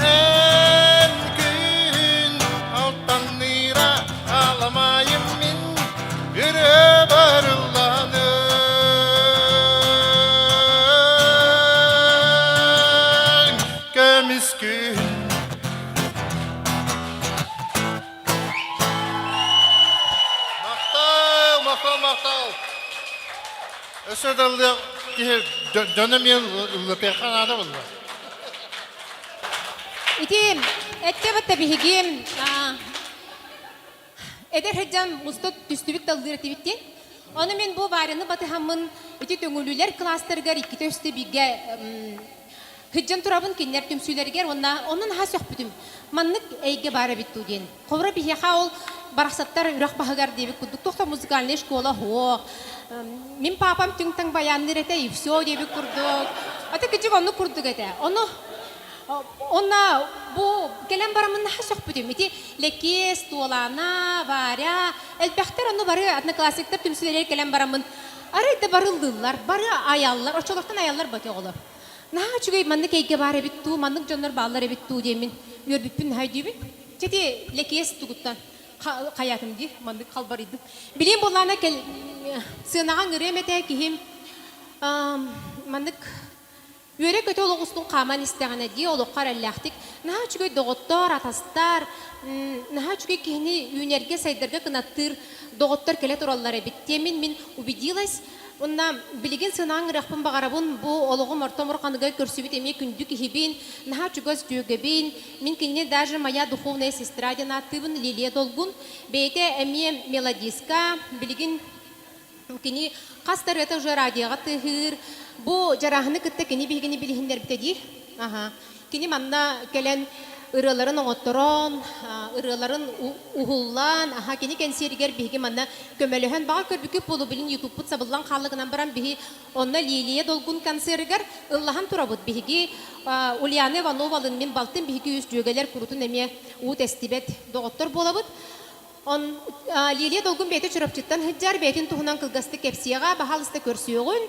Эн күн алтанныыра аламайым мин өрө барылланым көмүс күн Махтал, махтал, махтал. Өссө да ыллыах киһи дьоно эмиэ ыллатыахха наада буолла. Ити этте батта биһиги эдэр сылдьан муста түстүбүт таллыыр этибит диэн. Ону мин бу Варяны батыһаммын ити төҥүлүлэр класстарыгар иккитэ үстэ бииргэ Сылдьан турабын кинилэр түмсүүлэригэр уонна онно наһаа сөхпүтүм. Маннык эйгэ баар эбит дуу диэн. Холобура биһиэхэ ол барахсаттар үрэх баһыгар диэбит курдук туох да музыкальнай школа суох. Мин папам түҥ-таҥ баянныыр этэ и все диэбит курдук. Ата кырдьык оннук курдук этэ. Ону Онно бу кэлэн бараммын наһаа сөхпүтүм. Ити Лэкиэс, Туолаана, Варя элбэхтэр онно бары одноклассниктар түмсүүлэригэр кэлэн бараммын арай да бары ыллыыллар, бары айаллар, оччолортон айаллар бати оҕолор. Наһаа үчүгэй маннык эйгэ баар эбит дуу, маннык дьоннор бааллар эбит дуу диэммин үөрбүппүн наһаа өйдүүбүн. Чэ ити Лэкиэс тугуттан хайаатым дии, маннык халбарыйдым. Билиэн буоллаҕына кэл сыанаҕа ыҥырыам этэ киһим маннык үөрэ-көтө олох устун хааман истэҕинэ дии олоххо эрэллээхтик наһаа үчүгэй доҕоттор, атастар, наһаа үчүгэй киһини үүнэргэ, сайдарга кынаттыыр доҕоттор кэлэ тураллар эбит диэммин мин убедилась. Уонна билигин сынаан ырыахпын баҕарабын, бу олоҕум орто омурҕаныгар көрсүбүт эмиэ күндү киһибин, наһаа чугас дьүөгэбин, мин кинини даже моя духовная сестра диэн ааттыыбын, Лилия Долгун. Бэйэтэ эмиэ мелодистка, билигин кини хас да ырыата уже радиоҕа тыаһыыр. Бу Дьарааһыны кытта кини биһигини билиһиннэрбитэ дии. Аха. Кини манна кэлэн. ырыаларын оҥотторон, ырыаларын уһуллаан, аха кини кэнсиэригэр биһиги манна көмөлөһөн, баҕар көрбүккүт буолуо, билин ютубпут сабыллан хаалла гынан баран биһи онно Лилия Долгун концерыгар ыллаһан турабыт. Биһиги Ульяна Ивановалын мин балтым биһиги үс дьүөгэлэр курутун эмиэ уу тэстибэт доҕоттор буолабыт. Он Лилия Долгун бэйэтэ Чурапчыттан сылдьар, бэйэтин туһунан кылгастык кэпсиэҕэ, баһаалыста көрсүөҕүн.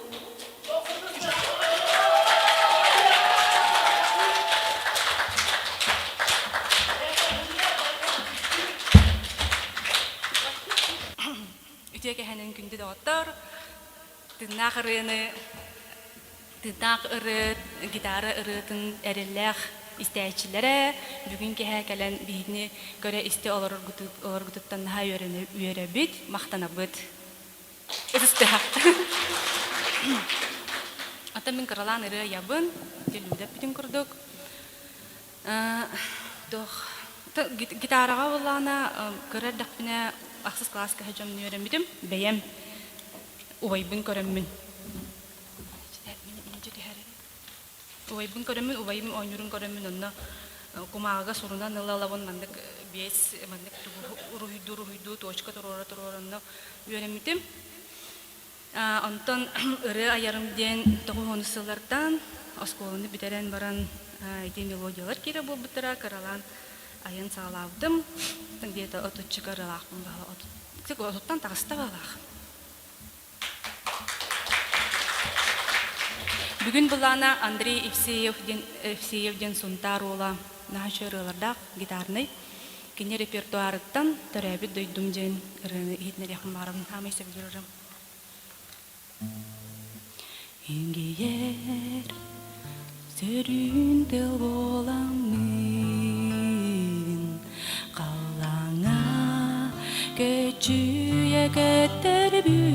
Үтүө кэһэнин күндү доҕоттор, тыыннаах ырыаны Тыыннаах ырыа, гитара ырыатын эрэллээх истээччилэрэ бүгүн киэһэ кэлэн биһигини көрө-истэ олороргутуттан наһаа үөрэбит, махтанабыт. Ытыстыһа. Оттон мин кыралаан ырыа айабын, Люда эппитин курдук. Туох гитараҕа буоллаҕына кыра эрдэхпинэ ахсыс кылааска сылдьан үөрэммитим. Бэйэм убайбын көрөммүн Убайбын көрөммүн, убайым оонньуурун көрөммүн онно кумааҕыга сурунан ыла-ылабын маннык биэс маннык уруһуйдуу уруһуйдуу точка туруора туруора онно үөрэммитим. Онтон ырыа айарым диэн тоҕус сыллартан оскуоланы бүтэрэн баран ити мелодиялар киирэ буолбуттара кыралаан айан саҕалаабытым. Где-то отуччука ырыалаахпын баһа отуттан таҕыста баалаах. Бүгүн былаана Андрей Евсеев диэн Евсеев диэн Сунтаар уола наһаа үчүгэй ырыалардаах гитарнай. Кини репертуарыттан Төрөөбүт дойдум диэн ырыаны иһитиннэриэхпин баҕарабын. Хаамай сөбүлүүр ырыам. Ингийэр сөрүүн тыл буоламмын Халлааҥҥа көччүйэ көттөрбүн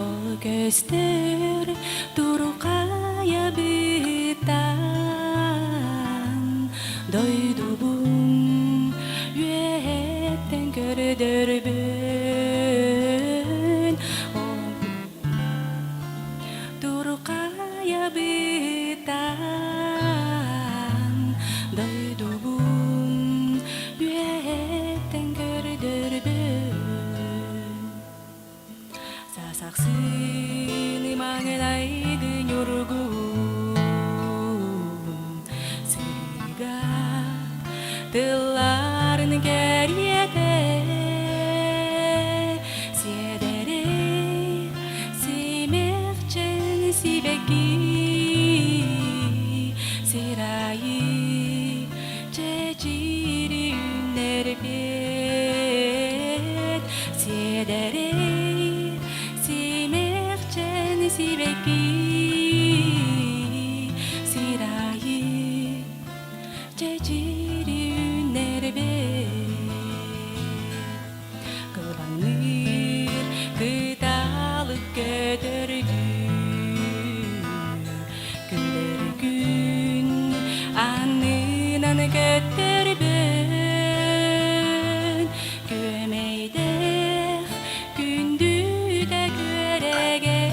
Ол көстөр турукайа бытаан Дойдубун үөһэттэн көрдөрбүн Турукайа бытаан дойдубун үөһэттэн көрдөрбүн Сасахсыны маҥнайгы ньургун сыыга тылларын кэриэтэ Сиэдэрэй симэхчэн сибэкки сир аайы чэчири үүннэрбит Сиэдэрэй симэхчэн сибэкки сир аайы чэчири үүннэрбит Кылаҥныыр кыталык көтөрдүү Күлэр күн аннынан көттөрбүн Күөмэйдээх күндүтэ күөрэгэй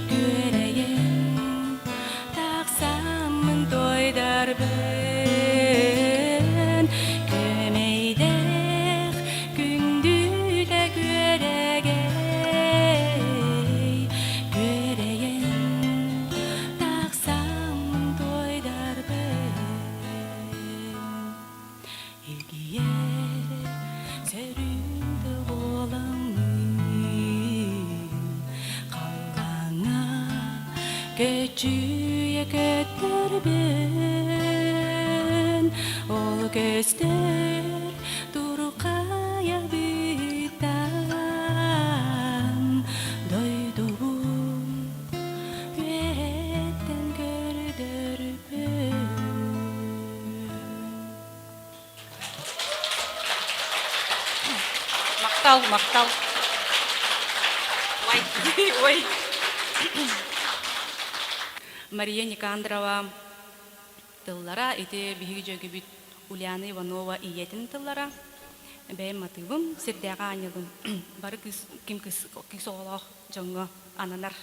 Күөрэйэн Тахсаммын туойдарбын Күөмэйдээх күндүтэ күөрэгэй Күөрэйэн тахсаммын туойдарбын Илгийэр сөрүүн тыл буоламмын Халлааҥҥа көччүйэ көттөрбүн Ол көстөр турукайа быттан Дойдубун үөһэттэн көрдөрбүн Махтал, махтал. Ой, ой. Мария Никандрова тыллара ити биһиги дьөгүбүт Ульяна Иванова ийэтин тыллара бэйэм матыыбым сирдээҕи аанньалым бары кыыс ким кыыс кыыс оҕолоох дьоҥҥо ананар.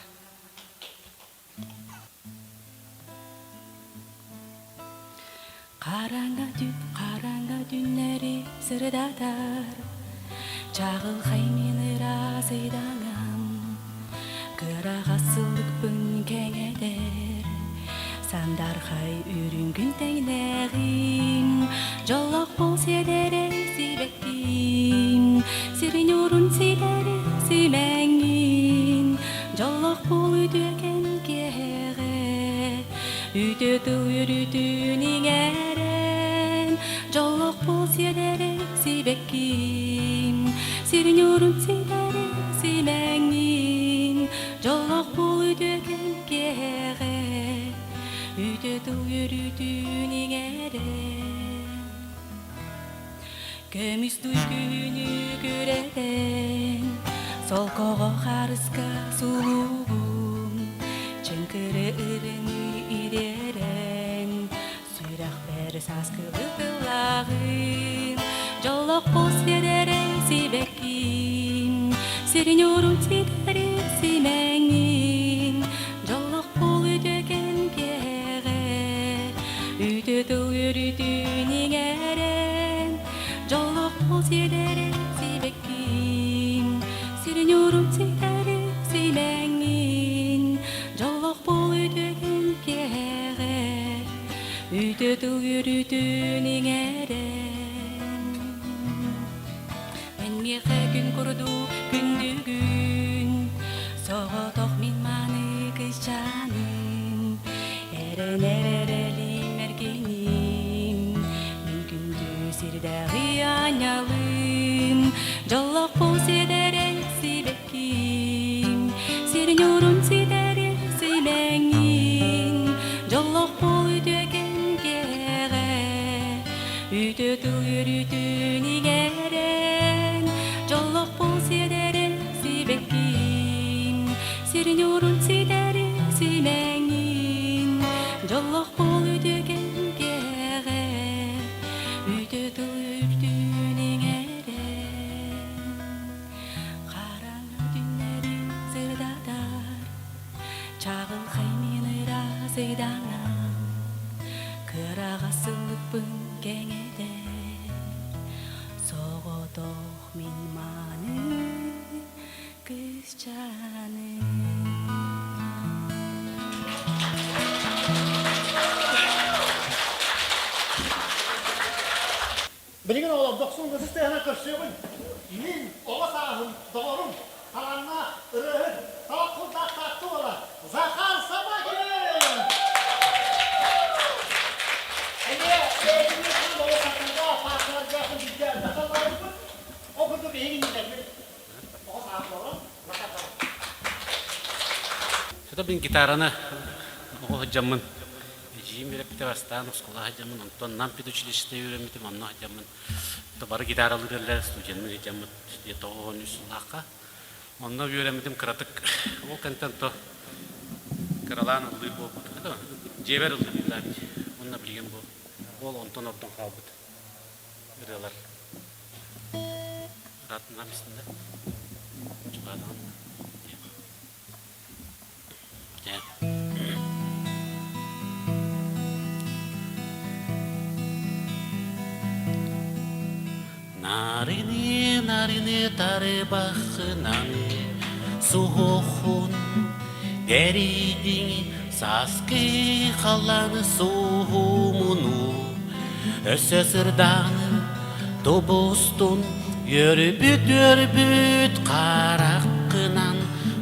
Хараҥа түн, хараҥа түннэри сырдатар, Чаҕылхай мин ыраас ыйдаҥам, Кыраҕа сылыкпын кэҥэтэр, Сандархай үрүҥ күн тэҥнээҕим, Дьоллоох буол сиэдэрэй сибэкким, Сирин уурун ситэри симэҥҥин, Дьоллоох буол үтүөкэн киэһэҕэ, Үтүө тыл үөрүүтүн иҥэрэн, Дьоллоох буол сиэдэрэй сибэкким, Сирин уурун ситэри симэҥҥин, Дьоллоох буол үтүөкэн киэһэҕэ, Үтүө тыл үөрүүтүн иҥэрэн. Көмүс дуй күнү күрэтэн, Солкоҕо харыска сулугун, Чыҥкыры ырыны ириэрэн, Сүрэхпэр сааскылыы тыллааҕын, Дьоллоох бу сиэрэрэй сибэкким, Сирин уурун ситэри симэҥин, Дьоллоох буол үтүөкэн киэһэҕэ, Үтүө тыл үөрүүтүн иҥэрэн, Дьоллоох буол сиэдэрэй сибэкким, Сирин уурун ситэри симэҥин, Дьоллоох буол үтүөкэн киэһэҕэ, Үтүө тыл үөрүүтүн иҥэрэн. Эн миэхэ күн курдук күндүгүн, Соҕотох мин мааны кыысчааным, Эрэнэр эрэлим эргиним, Мин күндү сирдээҕи аанньалым, Дьоллоох бу сиэдэрэй сибэкким, Сирин уурун ситэри симэҥин, Дьоллоох буол үтүөкэн кэҕэ, Үтүө тыл үөрүүтүн иҥэрэн, Дьоллоох буол сиэдэрэй сибэкким, Сирин уурун ситэри симэҥин, Дьоллоох буол үтүөкэн кэҕэ, Үтүө тыл үөрүүтүн иҥэрэн. Хараҥа түннэри сырдатар, Чаҕылхай мин ыраас ыйдаҥам, Кыраҕа сыллыкпын кэҥэтэр, Соҕотох мин мааны кыысчааным. Билигин оҕолор дохсун ытыс тыаһынан көрсүөҕүҥ. Мин оҕо сааһым доҕорум, талааннаах ырыаһыт, талах кулдаах Таатта уола Захар Собакин! Эмиэ бэйэтин болуоссаттарга, пааркаларга күндүргэ дьахтар барбыппыт. Ол курдук биһиги иннилэрбит оҕо сааһым доҕорум Захар Собакин. Это мин гитараны оҕо сылдьаммын Эдьиийим үөрэппитэ бастаан оскуола сылдьаммын, онтон Нам педучилищета үөрэммитим, онно сылдьаммын бары гитаралыыр эллэр студенныы сылдьаммыт 93 сыллаахха. Онно үөрэммитим кыратык ол кэнтэн то кыралаан ыллыыр буолбут. Дьиэбэр ыллыыр Онно билигин бу ол онтон ордон хаалбыт ырыалар. Ыраатынам истиннэ. Чугаатаҕын. Нарыны, нарыны тарыбахынан суһуохун Тэрийдиҥ сааскы халлаан суһумуну Өссө сырдаан тубустун Үөрбүт-үөрбүт хараххынан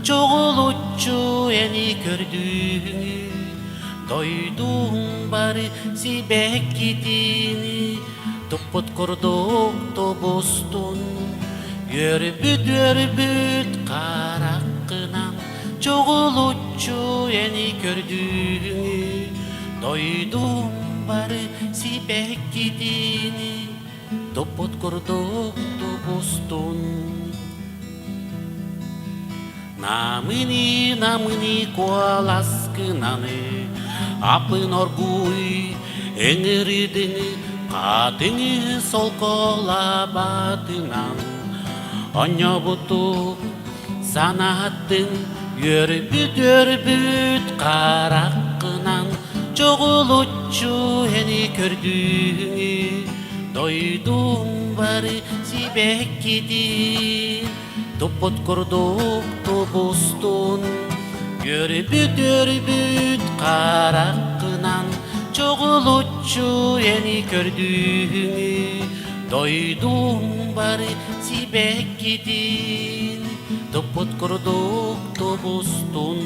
Чоҕулуччу эни көрдүүҥү Дойдуҥ бары сибэккитини Туппут курдук тубустун Үөрбүт-үөрбүт хараххынан Чоҕулуччу эни көрдүүҥү Дойдуҥ бары сибэккитини Туппут курдук тубустун Намыны, намыны куоласкынаны Апын оргууй ыҥырыдыҥы Хатыҥы солколабатынан Онньобутук санааттыҥ Үөрбүт-үөрбүт хараххынан. Чоҕулуччу эни көрдүүҥү Дойдум бары сибэккитин Туппут курдук тубустун Көрбүт-өрбүт хараххынан Чоҕулуччу эни көрдүүҥү Дойдум бары сибэккитин Туппут курдук тубустун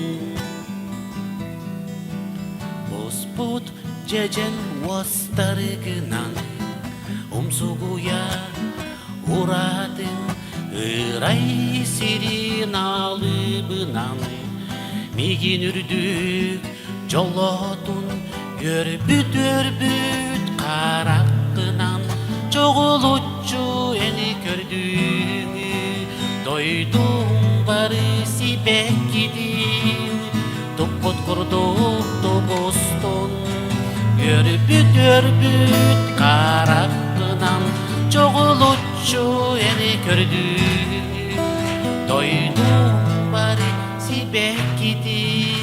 Буспут дьэдьэн уостарыгынан Умсугуйа ураатын Ырай сирин алыбынан Мигин үрдүк дьолотун Көрбүт-өрбүт хараххынан Чоҕулуччу эни көрдүүҥү Дойдум бары сибэккитин Туппут курдук тубустун Көрбүт-өрбүт хараххынан Чоҕулуччу эни көрдүүҥү Дойдум бары сибэккитин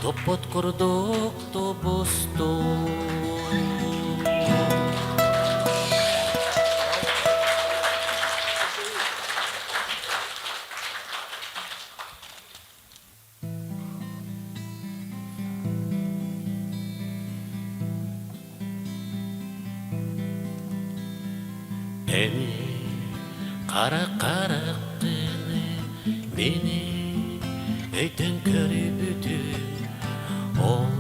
Туппут курдук тубустун. Эми қара қарақтыны мені өйтөн көрбүтүм ол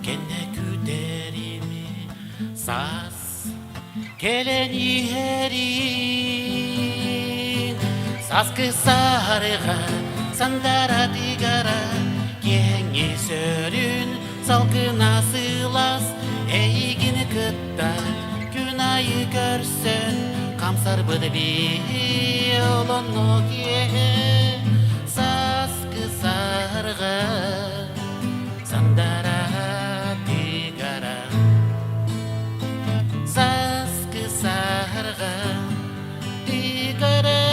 кэннэ күтэрими саас кэлэн иһэрин сааскы саарыга сандара тыгара киэҥи сөрүн салгына сылаас эйигин кытта күн айы көрсөн хамсарбыт бии олонно киэһэ сааскы саарга сандара тыгара сааскы саарга тыгара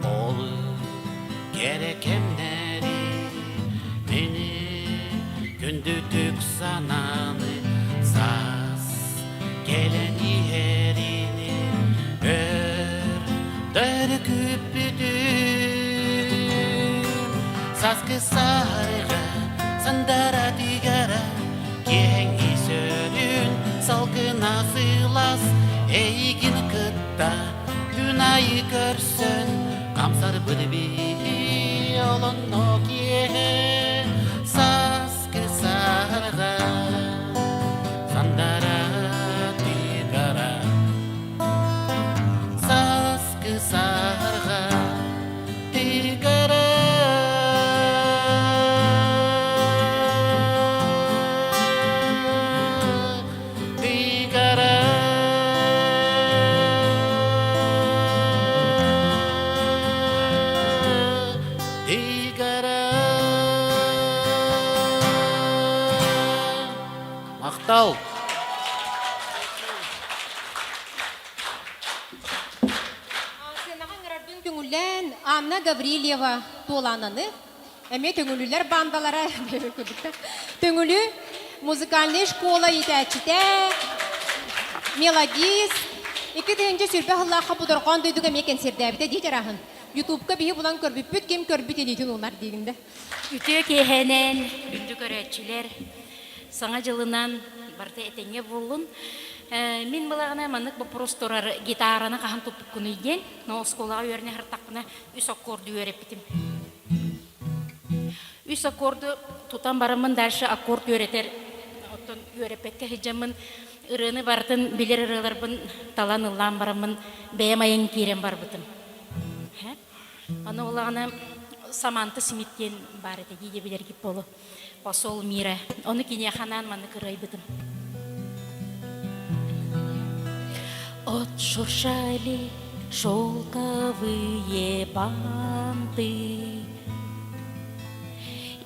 Ол кэрэ кэмнэри мени күндүтүк санааны саас кэлэн иһэрини өр дөр күүппүтүм сааскы саарга сандара тигара киэҥ сөрүн салгына сылаас эйигин кытта Күн айы көрсөн хамсарбыт биһи олонно киэһэ сааскы саарга сандара тыгара сааскы саарга тыгара Тыгара Тыгара Махтал! Сыанаҕа ыҥырарбын көҥүллээн Анна Гаврильева Туолаананы Эмиэ Төҥүлүлэр баандалара Төҥүлү музыкальнай школа иитээччитэ, мелодист, 2020 сыллаахха Будорҕоон дойдуга эмиэ кэнсиэрдээбитэ дии дьарааһын. Ютубка биһи булан көрбүппүт, ким көрбүт илиитин уунар диигин да. Үтүө киэһэнэн, күндү көрөөччүлэр, Саҥа дьылынан барыта этэҥҥэ буоллун. Мин былаҕына маннык боппуруос турар гитараны хаһан туппуккунуй диэн, но оскуолаҕа үөрэнэ сырыттахпына үс аккорду үөрэппитим. Үс аккорду тутан бараммын дальше аккорд үөрэтэр оттон үөрэппэккэ сылдьаммын ырыаны барытын билэр ырыаларбын талан ыллаан бараммын бэйэм айан киирэн барбытым. Аны улаҕана Саманта Смит диэн баар этэ дии билэргит буолуо. Посол мира. Ону киниэхэ анаан маннык ырыайбытым. Отшуршали шелковые банты,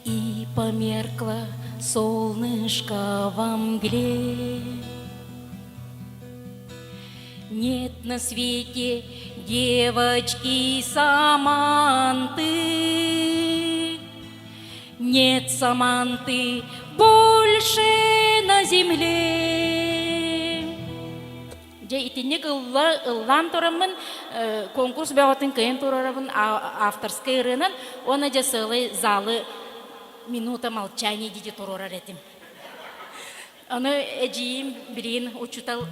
И померкло солнышко во мгле. Нет на свете девочки Саманты, Нет Саманты больше на земле. Дьэ итинник ылла ыллаан тураммын конкурс бөҕөтүн кыайан туруорабын авторскай ырыанан уонна дьэ сыалай залы минута молчания дии туруорар этим. Ону эдьиийим билигин учуутал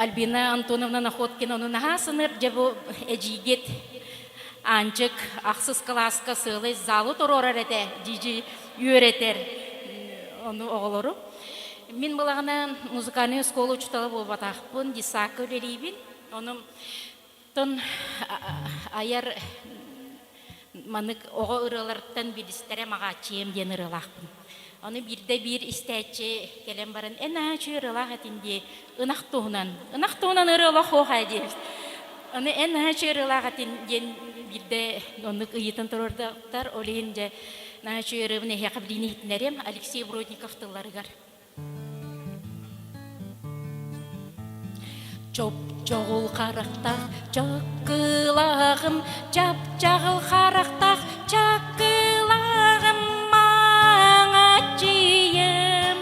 Альбина Антоновна Находкина ону наһаа саныыр дьэ бу эдьиийгит Аанчык ахсыс кылааска сыалай залы туруорар этэ дии үөрэтэр ону оҕолору. Мин былаҕына музыкальнай оскуола учуутала буолбатахпын, десакка үлэлиибин. Ону тон айар маннык оҕо ырыаларыттан билистэрэ маҕааччыйам диэн ырыалаахпын. Ону биирдэ биир истээччи кэлэн баран, эн аа үчүгэй ырыалаах этин дии, ынах туһунан, ынах туһунан ырыа олох суох ээ диэбит. Ону эн наһаа үчүгэй ырыалаах этин диэн биирдэ оннук ыйытан туруордахтар, ол иһин дьэ наһаа үчүгэй ырыабын эһиэхэ билиини иһитиннэриэм Алексей Бродников тылларыгар. Чоп-чоҕул харахтаах чаккылааҕым, чап-чаҕыл харахтаах чаккылааҕым, маҥаччыйым,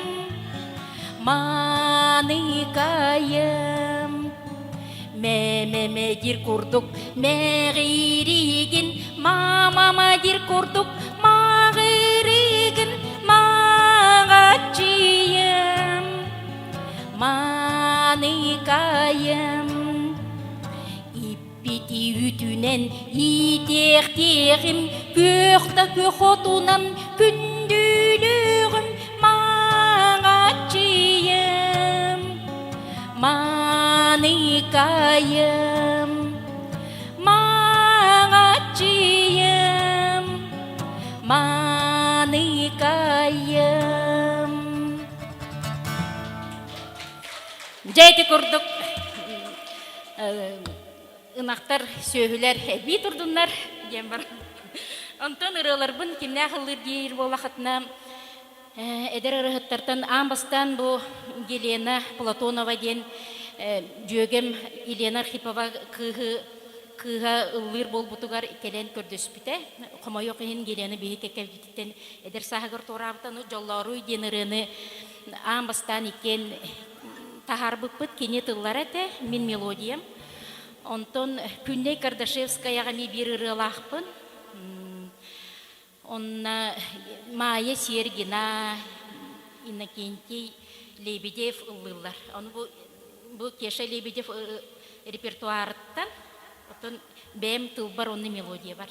мааныкайым. Мэ-мэ-мэ диир курдук мэҕиригин, мама-ма диир курдук маҕырыгын, маҕаччыйым. Мааныкайым иппити үтүнэн иитиэхтиэҕим, күөх да күөх отунан күндүлүөҕүм, маҥаччыйым, мааныкайым, маҥаччыйым, мааныкайым. Дьэ ити курдук ынахтар, сүөһүлэр эбии турдуннар диэн бар. Онтон ырыаларбын кимнээх ыллыыр диир буоллахытына эдэр ырыаһыттартан аан бастаан бу Елена Платонова диэн дьүөгэм Елена Архипова кыыһы кыыһа ыллыыр буолбутугар кэлэн көрдөспүтэ. Хомойуох иһин Елена биһи кэккэбититтэн эдэр сааһыгар туораабыта. Ну, Дьоллооруй диэн ырыаны аан бастаан иккиэн таһаарбыппыт. Кини тыллара этэ, мин мелодиям. Онтон Күннэй Кардашевскаяҕа эмиэ биир ырыалаахпын. Онно Майя Сергина, Иннокентий Лебедев ыллыыллар. Ону бу, бу Кеша Лебедев репертуарыттан, оттон бэйэм тылбар онно мелодия бар.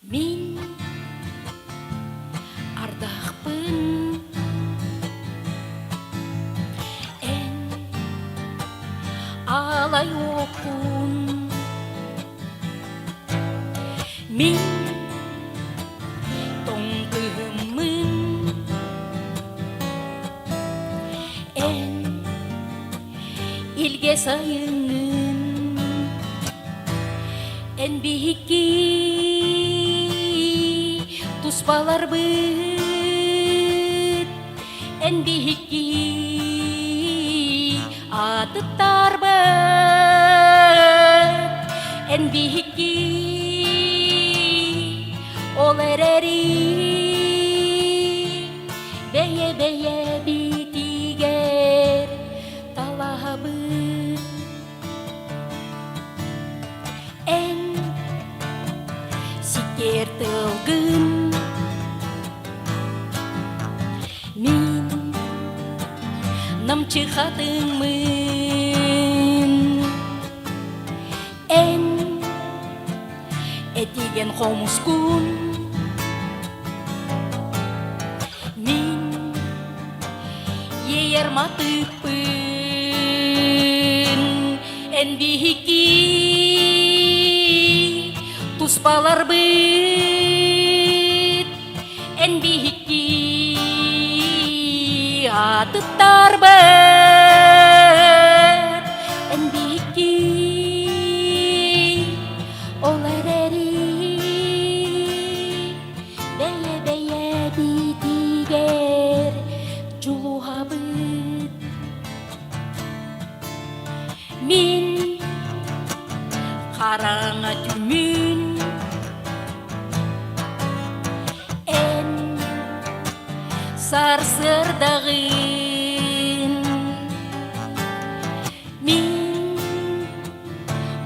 Мин ардахпын эн алай уоппун Мин тоҥ кыһыммын эн илгэ сайыҥҥын Эн биһикки туспаларбыт, эн биһикки атыттарбыт, эн биһикки ол эрэри бэйэ-бэйэбитигэр талаһабыт. Эн сиккиэр тылгын Мин намчы хатыҥмын Эн этигэн хомускун Мин иэйэр матыыппын Эн биһикки туспаларбыт, эн биһикки атыттарбыт, эн биһикки ол эрэри бэйэ-бэйэбитигэр. Сарсыардаҕын Мин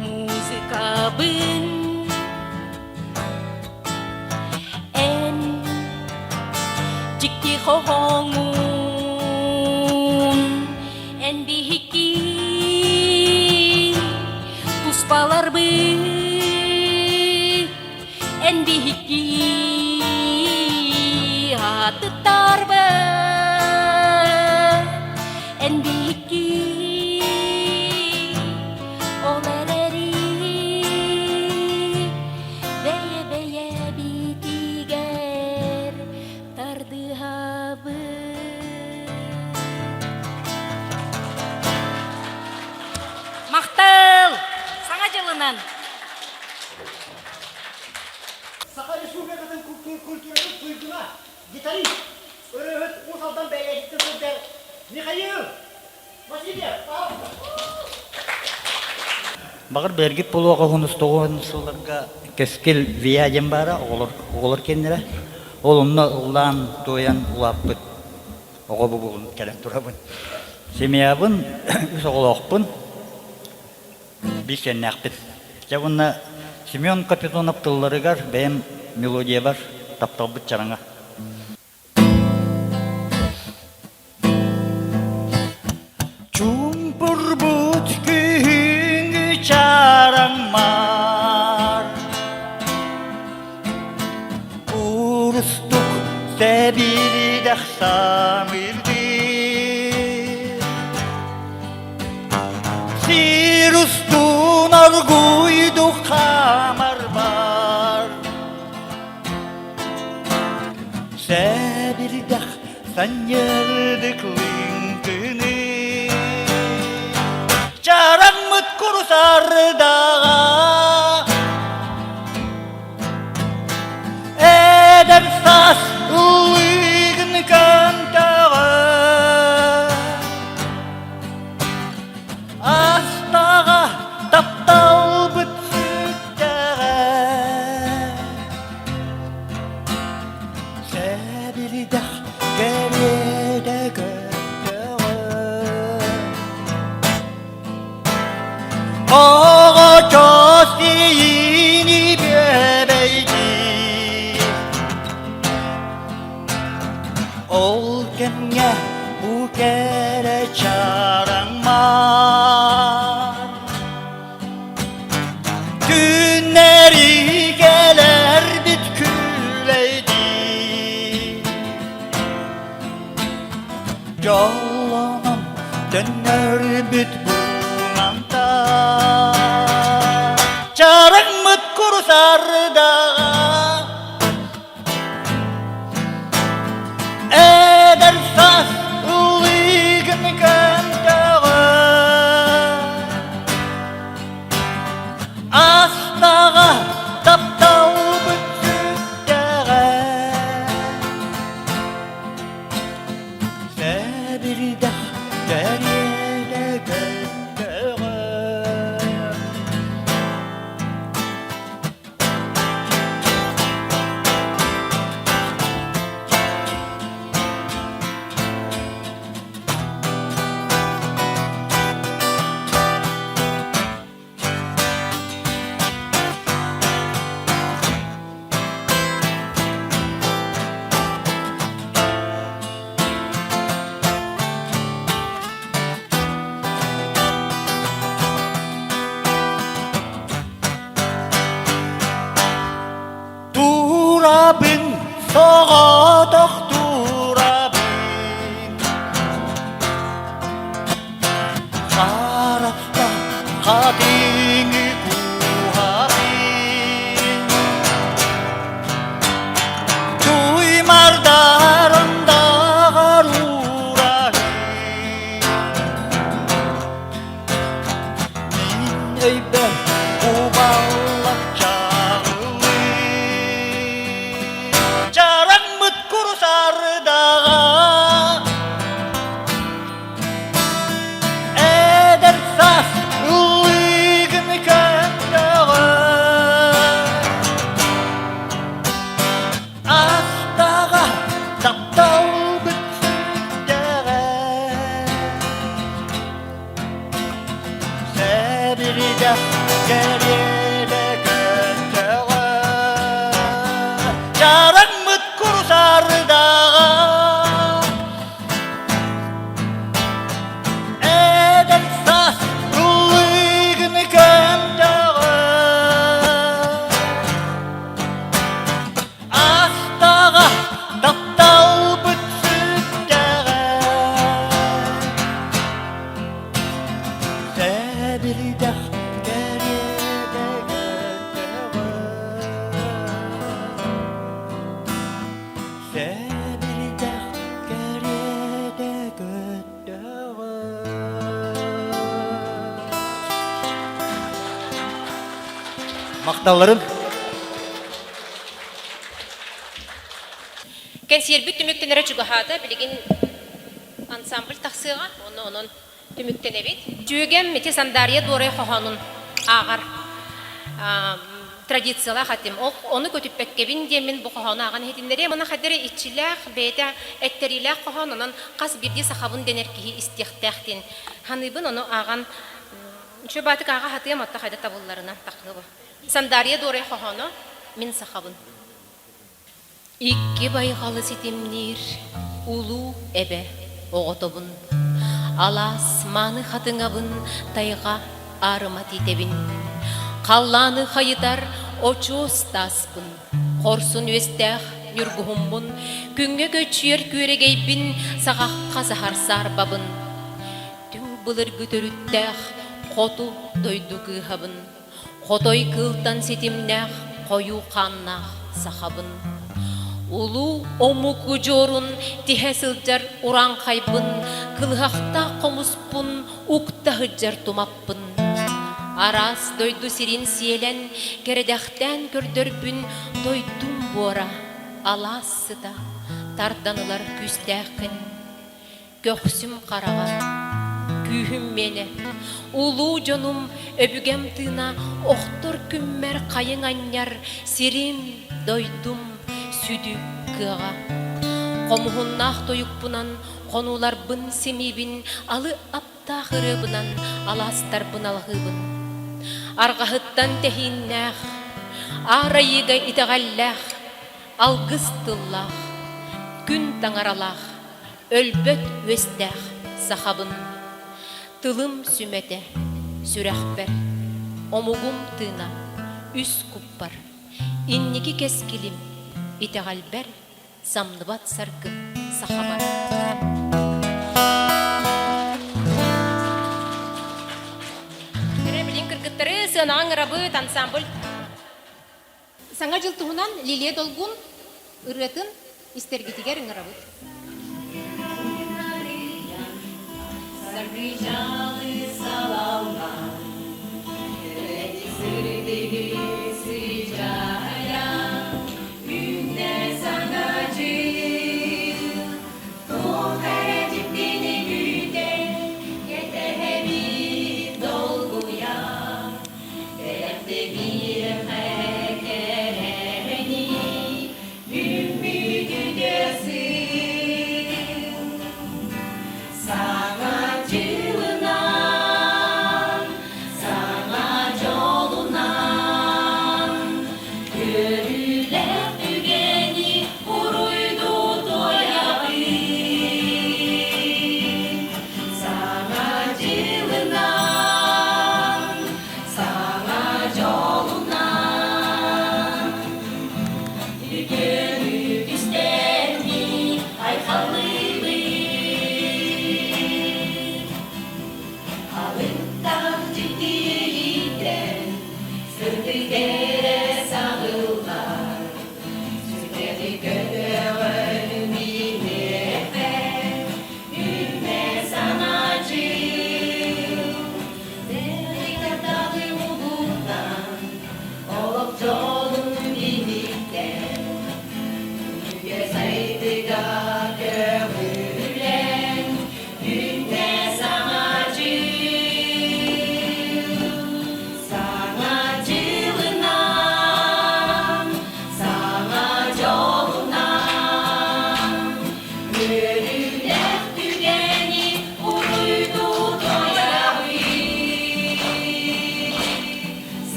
музыкабын Эн дьикти хоһооҥҥун Эн биһикки туспаларбыт Эн биһикки атыттарбыт Эн биһикки ол эрэри Бэйэ-бэйэбитигэр тардыһабыт. Махтал! Саҥа дьылынан! Саха Республикатын культуратын туйгуна, гитарист, ырыаһыт Уус Алдан бэйэтиттэн сылдьар Михаил Васильев, пожалуйста. Баҕар бэргит буолуоҕа уһун тоҕуһун сылларга Кэскил ВИА диэн баара, оҕолор, оҕолор киэннэрэ. Ол онно ыллаан, туойан улааппыт оҕо буолун кэлэн турабын. Семьябын, үс оҕолоохпун, биир сиэннээхпин. Дьэ уонна Семен Капитонов тылларыгар бэйэм мелодиябар тапталбыт чараҥа. Чуумпурбут күһүҥҥү чараҥмар Курустук сэбирдэх самырдыы Сир устун оргуйдук хаамарбар Сэбирдэх санньыардык лыҥкыны Чараҥмыт курус ардаҕа Эдэр саас ыллыгын көмтөҕө Астаҕа тапталбыт сүттэҕэ Сэбирдэх кэриэтэ көттөҕө Оҕочоос иини бүөбэйдии Ол кэмҥэ бу кэрэ чараҥмар Күннэри кэлэрбит күлэйдии Дьоллонон төннөрбүт буланта Чарыҥмыт курусардаҕа Эдэр саас ыллыгын көмтөҕө Астаҕа тапталбыт сүттэҕэ Сэбирдэх кэриэтэ көттөҕө Турабын, соҕотох турабын Харахта хатыҥы куһабын Туймардарым даҕар уурабын Мин өйбөр кубаллар чаҕылыы Чараҥмыт курус ардаҕа Эдэр саас ыллыгын көмдөҕө Астаҕа тапталбыт. Махталларын. Кэнсиэрбит түмүктэнэрэ чугаһаата, билигин ансамбль тахсыаҕа, онно онон түмүктэнэбит. Дьүөгэм ити Сандаарыйа Дуорай хоһоонун ааҕар традициялаах этим. Ол ону көтүппэккэбин диэммин бу хоһоону ааҕан иһитиннэриэм. Онон хайдары иччилээх, бэйэтэ эттэриилээх хоһоон, онон хас биирдии сахабын дэнэр киһи истиэхтээх диэн саныыбын. Ону ааҕан үчүгэй баатык ааҕа сатыам, отто хайда табылларынан тахыаба. Сандаарыйа Дуорай хоһооно «Мин сахабын». Икки байҕалы ситимниир улуу эбэ оҕотобун, Алаас мааны хатыҥабын тайҕа аарыма тиитэбин, Халлааны хайытар очуос тааспын, Хорсун үөстээх ньургуһуммун, Күҥҥэ көччүйэр күөрэгэйбин Саҕахха саһар саарбабын, Түҥ былыргы төрүттээх хоту дойду кыыһабын. Хотой кыылтан ситимнээх хойуу хааннаах сахабын. Улуу омук удьуорун тиһэ сылдьар урааҥхайбын, кылыһахтаах хомуспун укта сылдьар тумаппын. Араас дойду сирин сиэлэн, кэрэдэхтээн көрдөрбүн дойдум буора, алаас сыта, тардан ылар күүстээххин. Көхсүм хараҕа, күүһүм миэнэ, улуу дьонум, өбүгэм тыына охтор күммэр хайыҥ анньар сирим, дойдум сүдү кыаҕа. Хомуһуннаах тойукпунан хонууларбын симиибин, алы аптаах ырыабынан алаастарбын алҕыыбын. Арҕаһыттан тэһииннээх, аар айыыга итэҕэллээх, алгыс тыллаах, күн таҥаралаах Өлбөт үөстээх сахабын, Тылым сүмэтэ сүрэхпэр, Омугум тыына үс куппар, Инники кэскилим итэҕэлбэр Самныбат саргым сахабар. Билин кыргыттары сыанаҕа ыҥырабыт ансамбль Саҥа дьыл туһунан Лилия Долгун ырыатын истэргитигэр ыҥырабыт. Саргыйдьаалы салаллан, сырдыгы сыдьаайан, үүннэ саҥа дьыл. Туох эрэ дьиктини күүтэн, кэтэһэбит долгуйан, Саҥа дьылынан, саҥа дьолунан.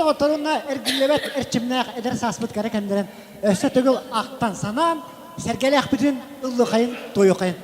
доҕоттор уонна эргиллибэт эрчимнээх эдэр сааспыт кэрэ кэмнэрин өссө төгүл ахтан санаан, сэргэлээхпитин ыллыхайын, туойухайын.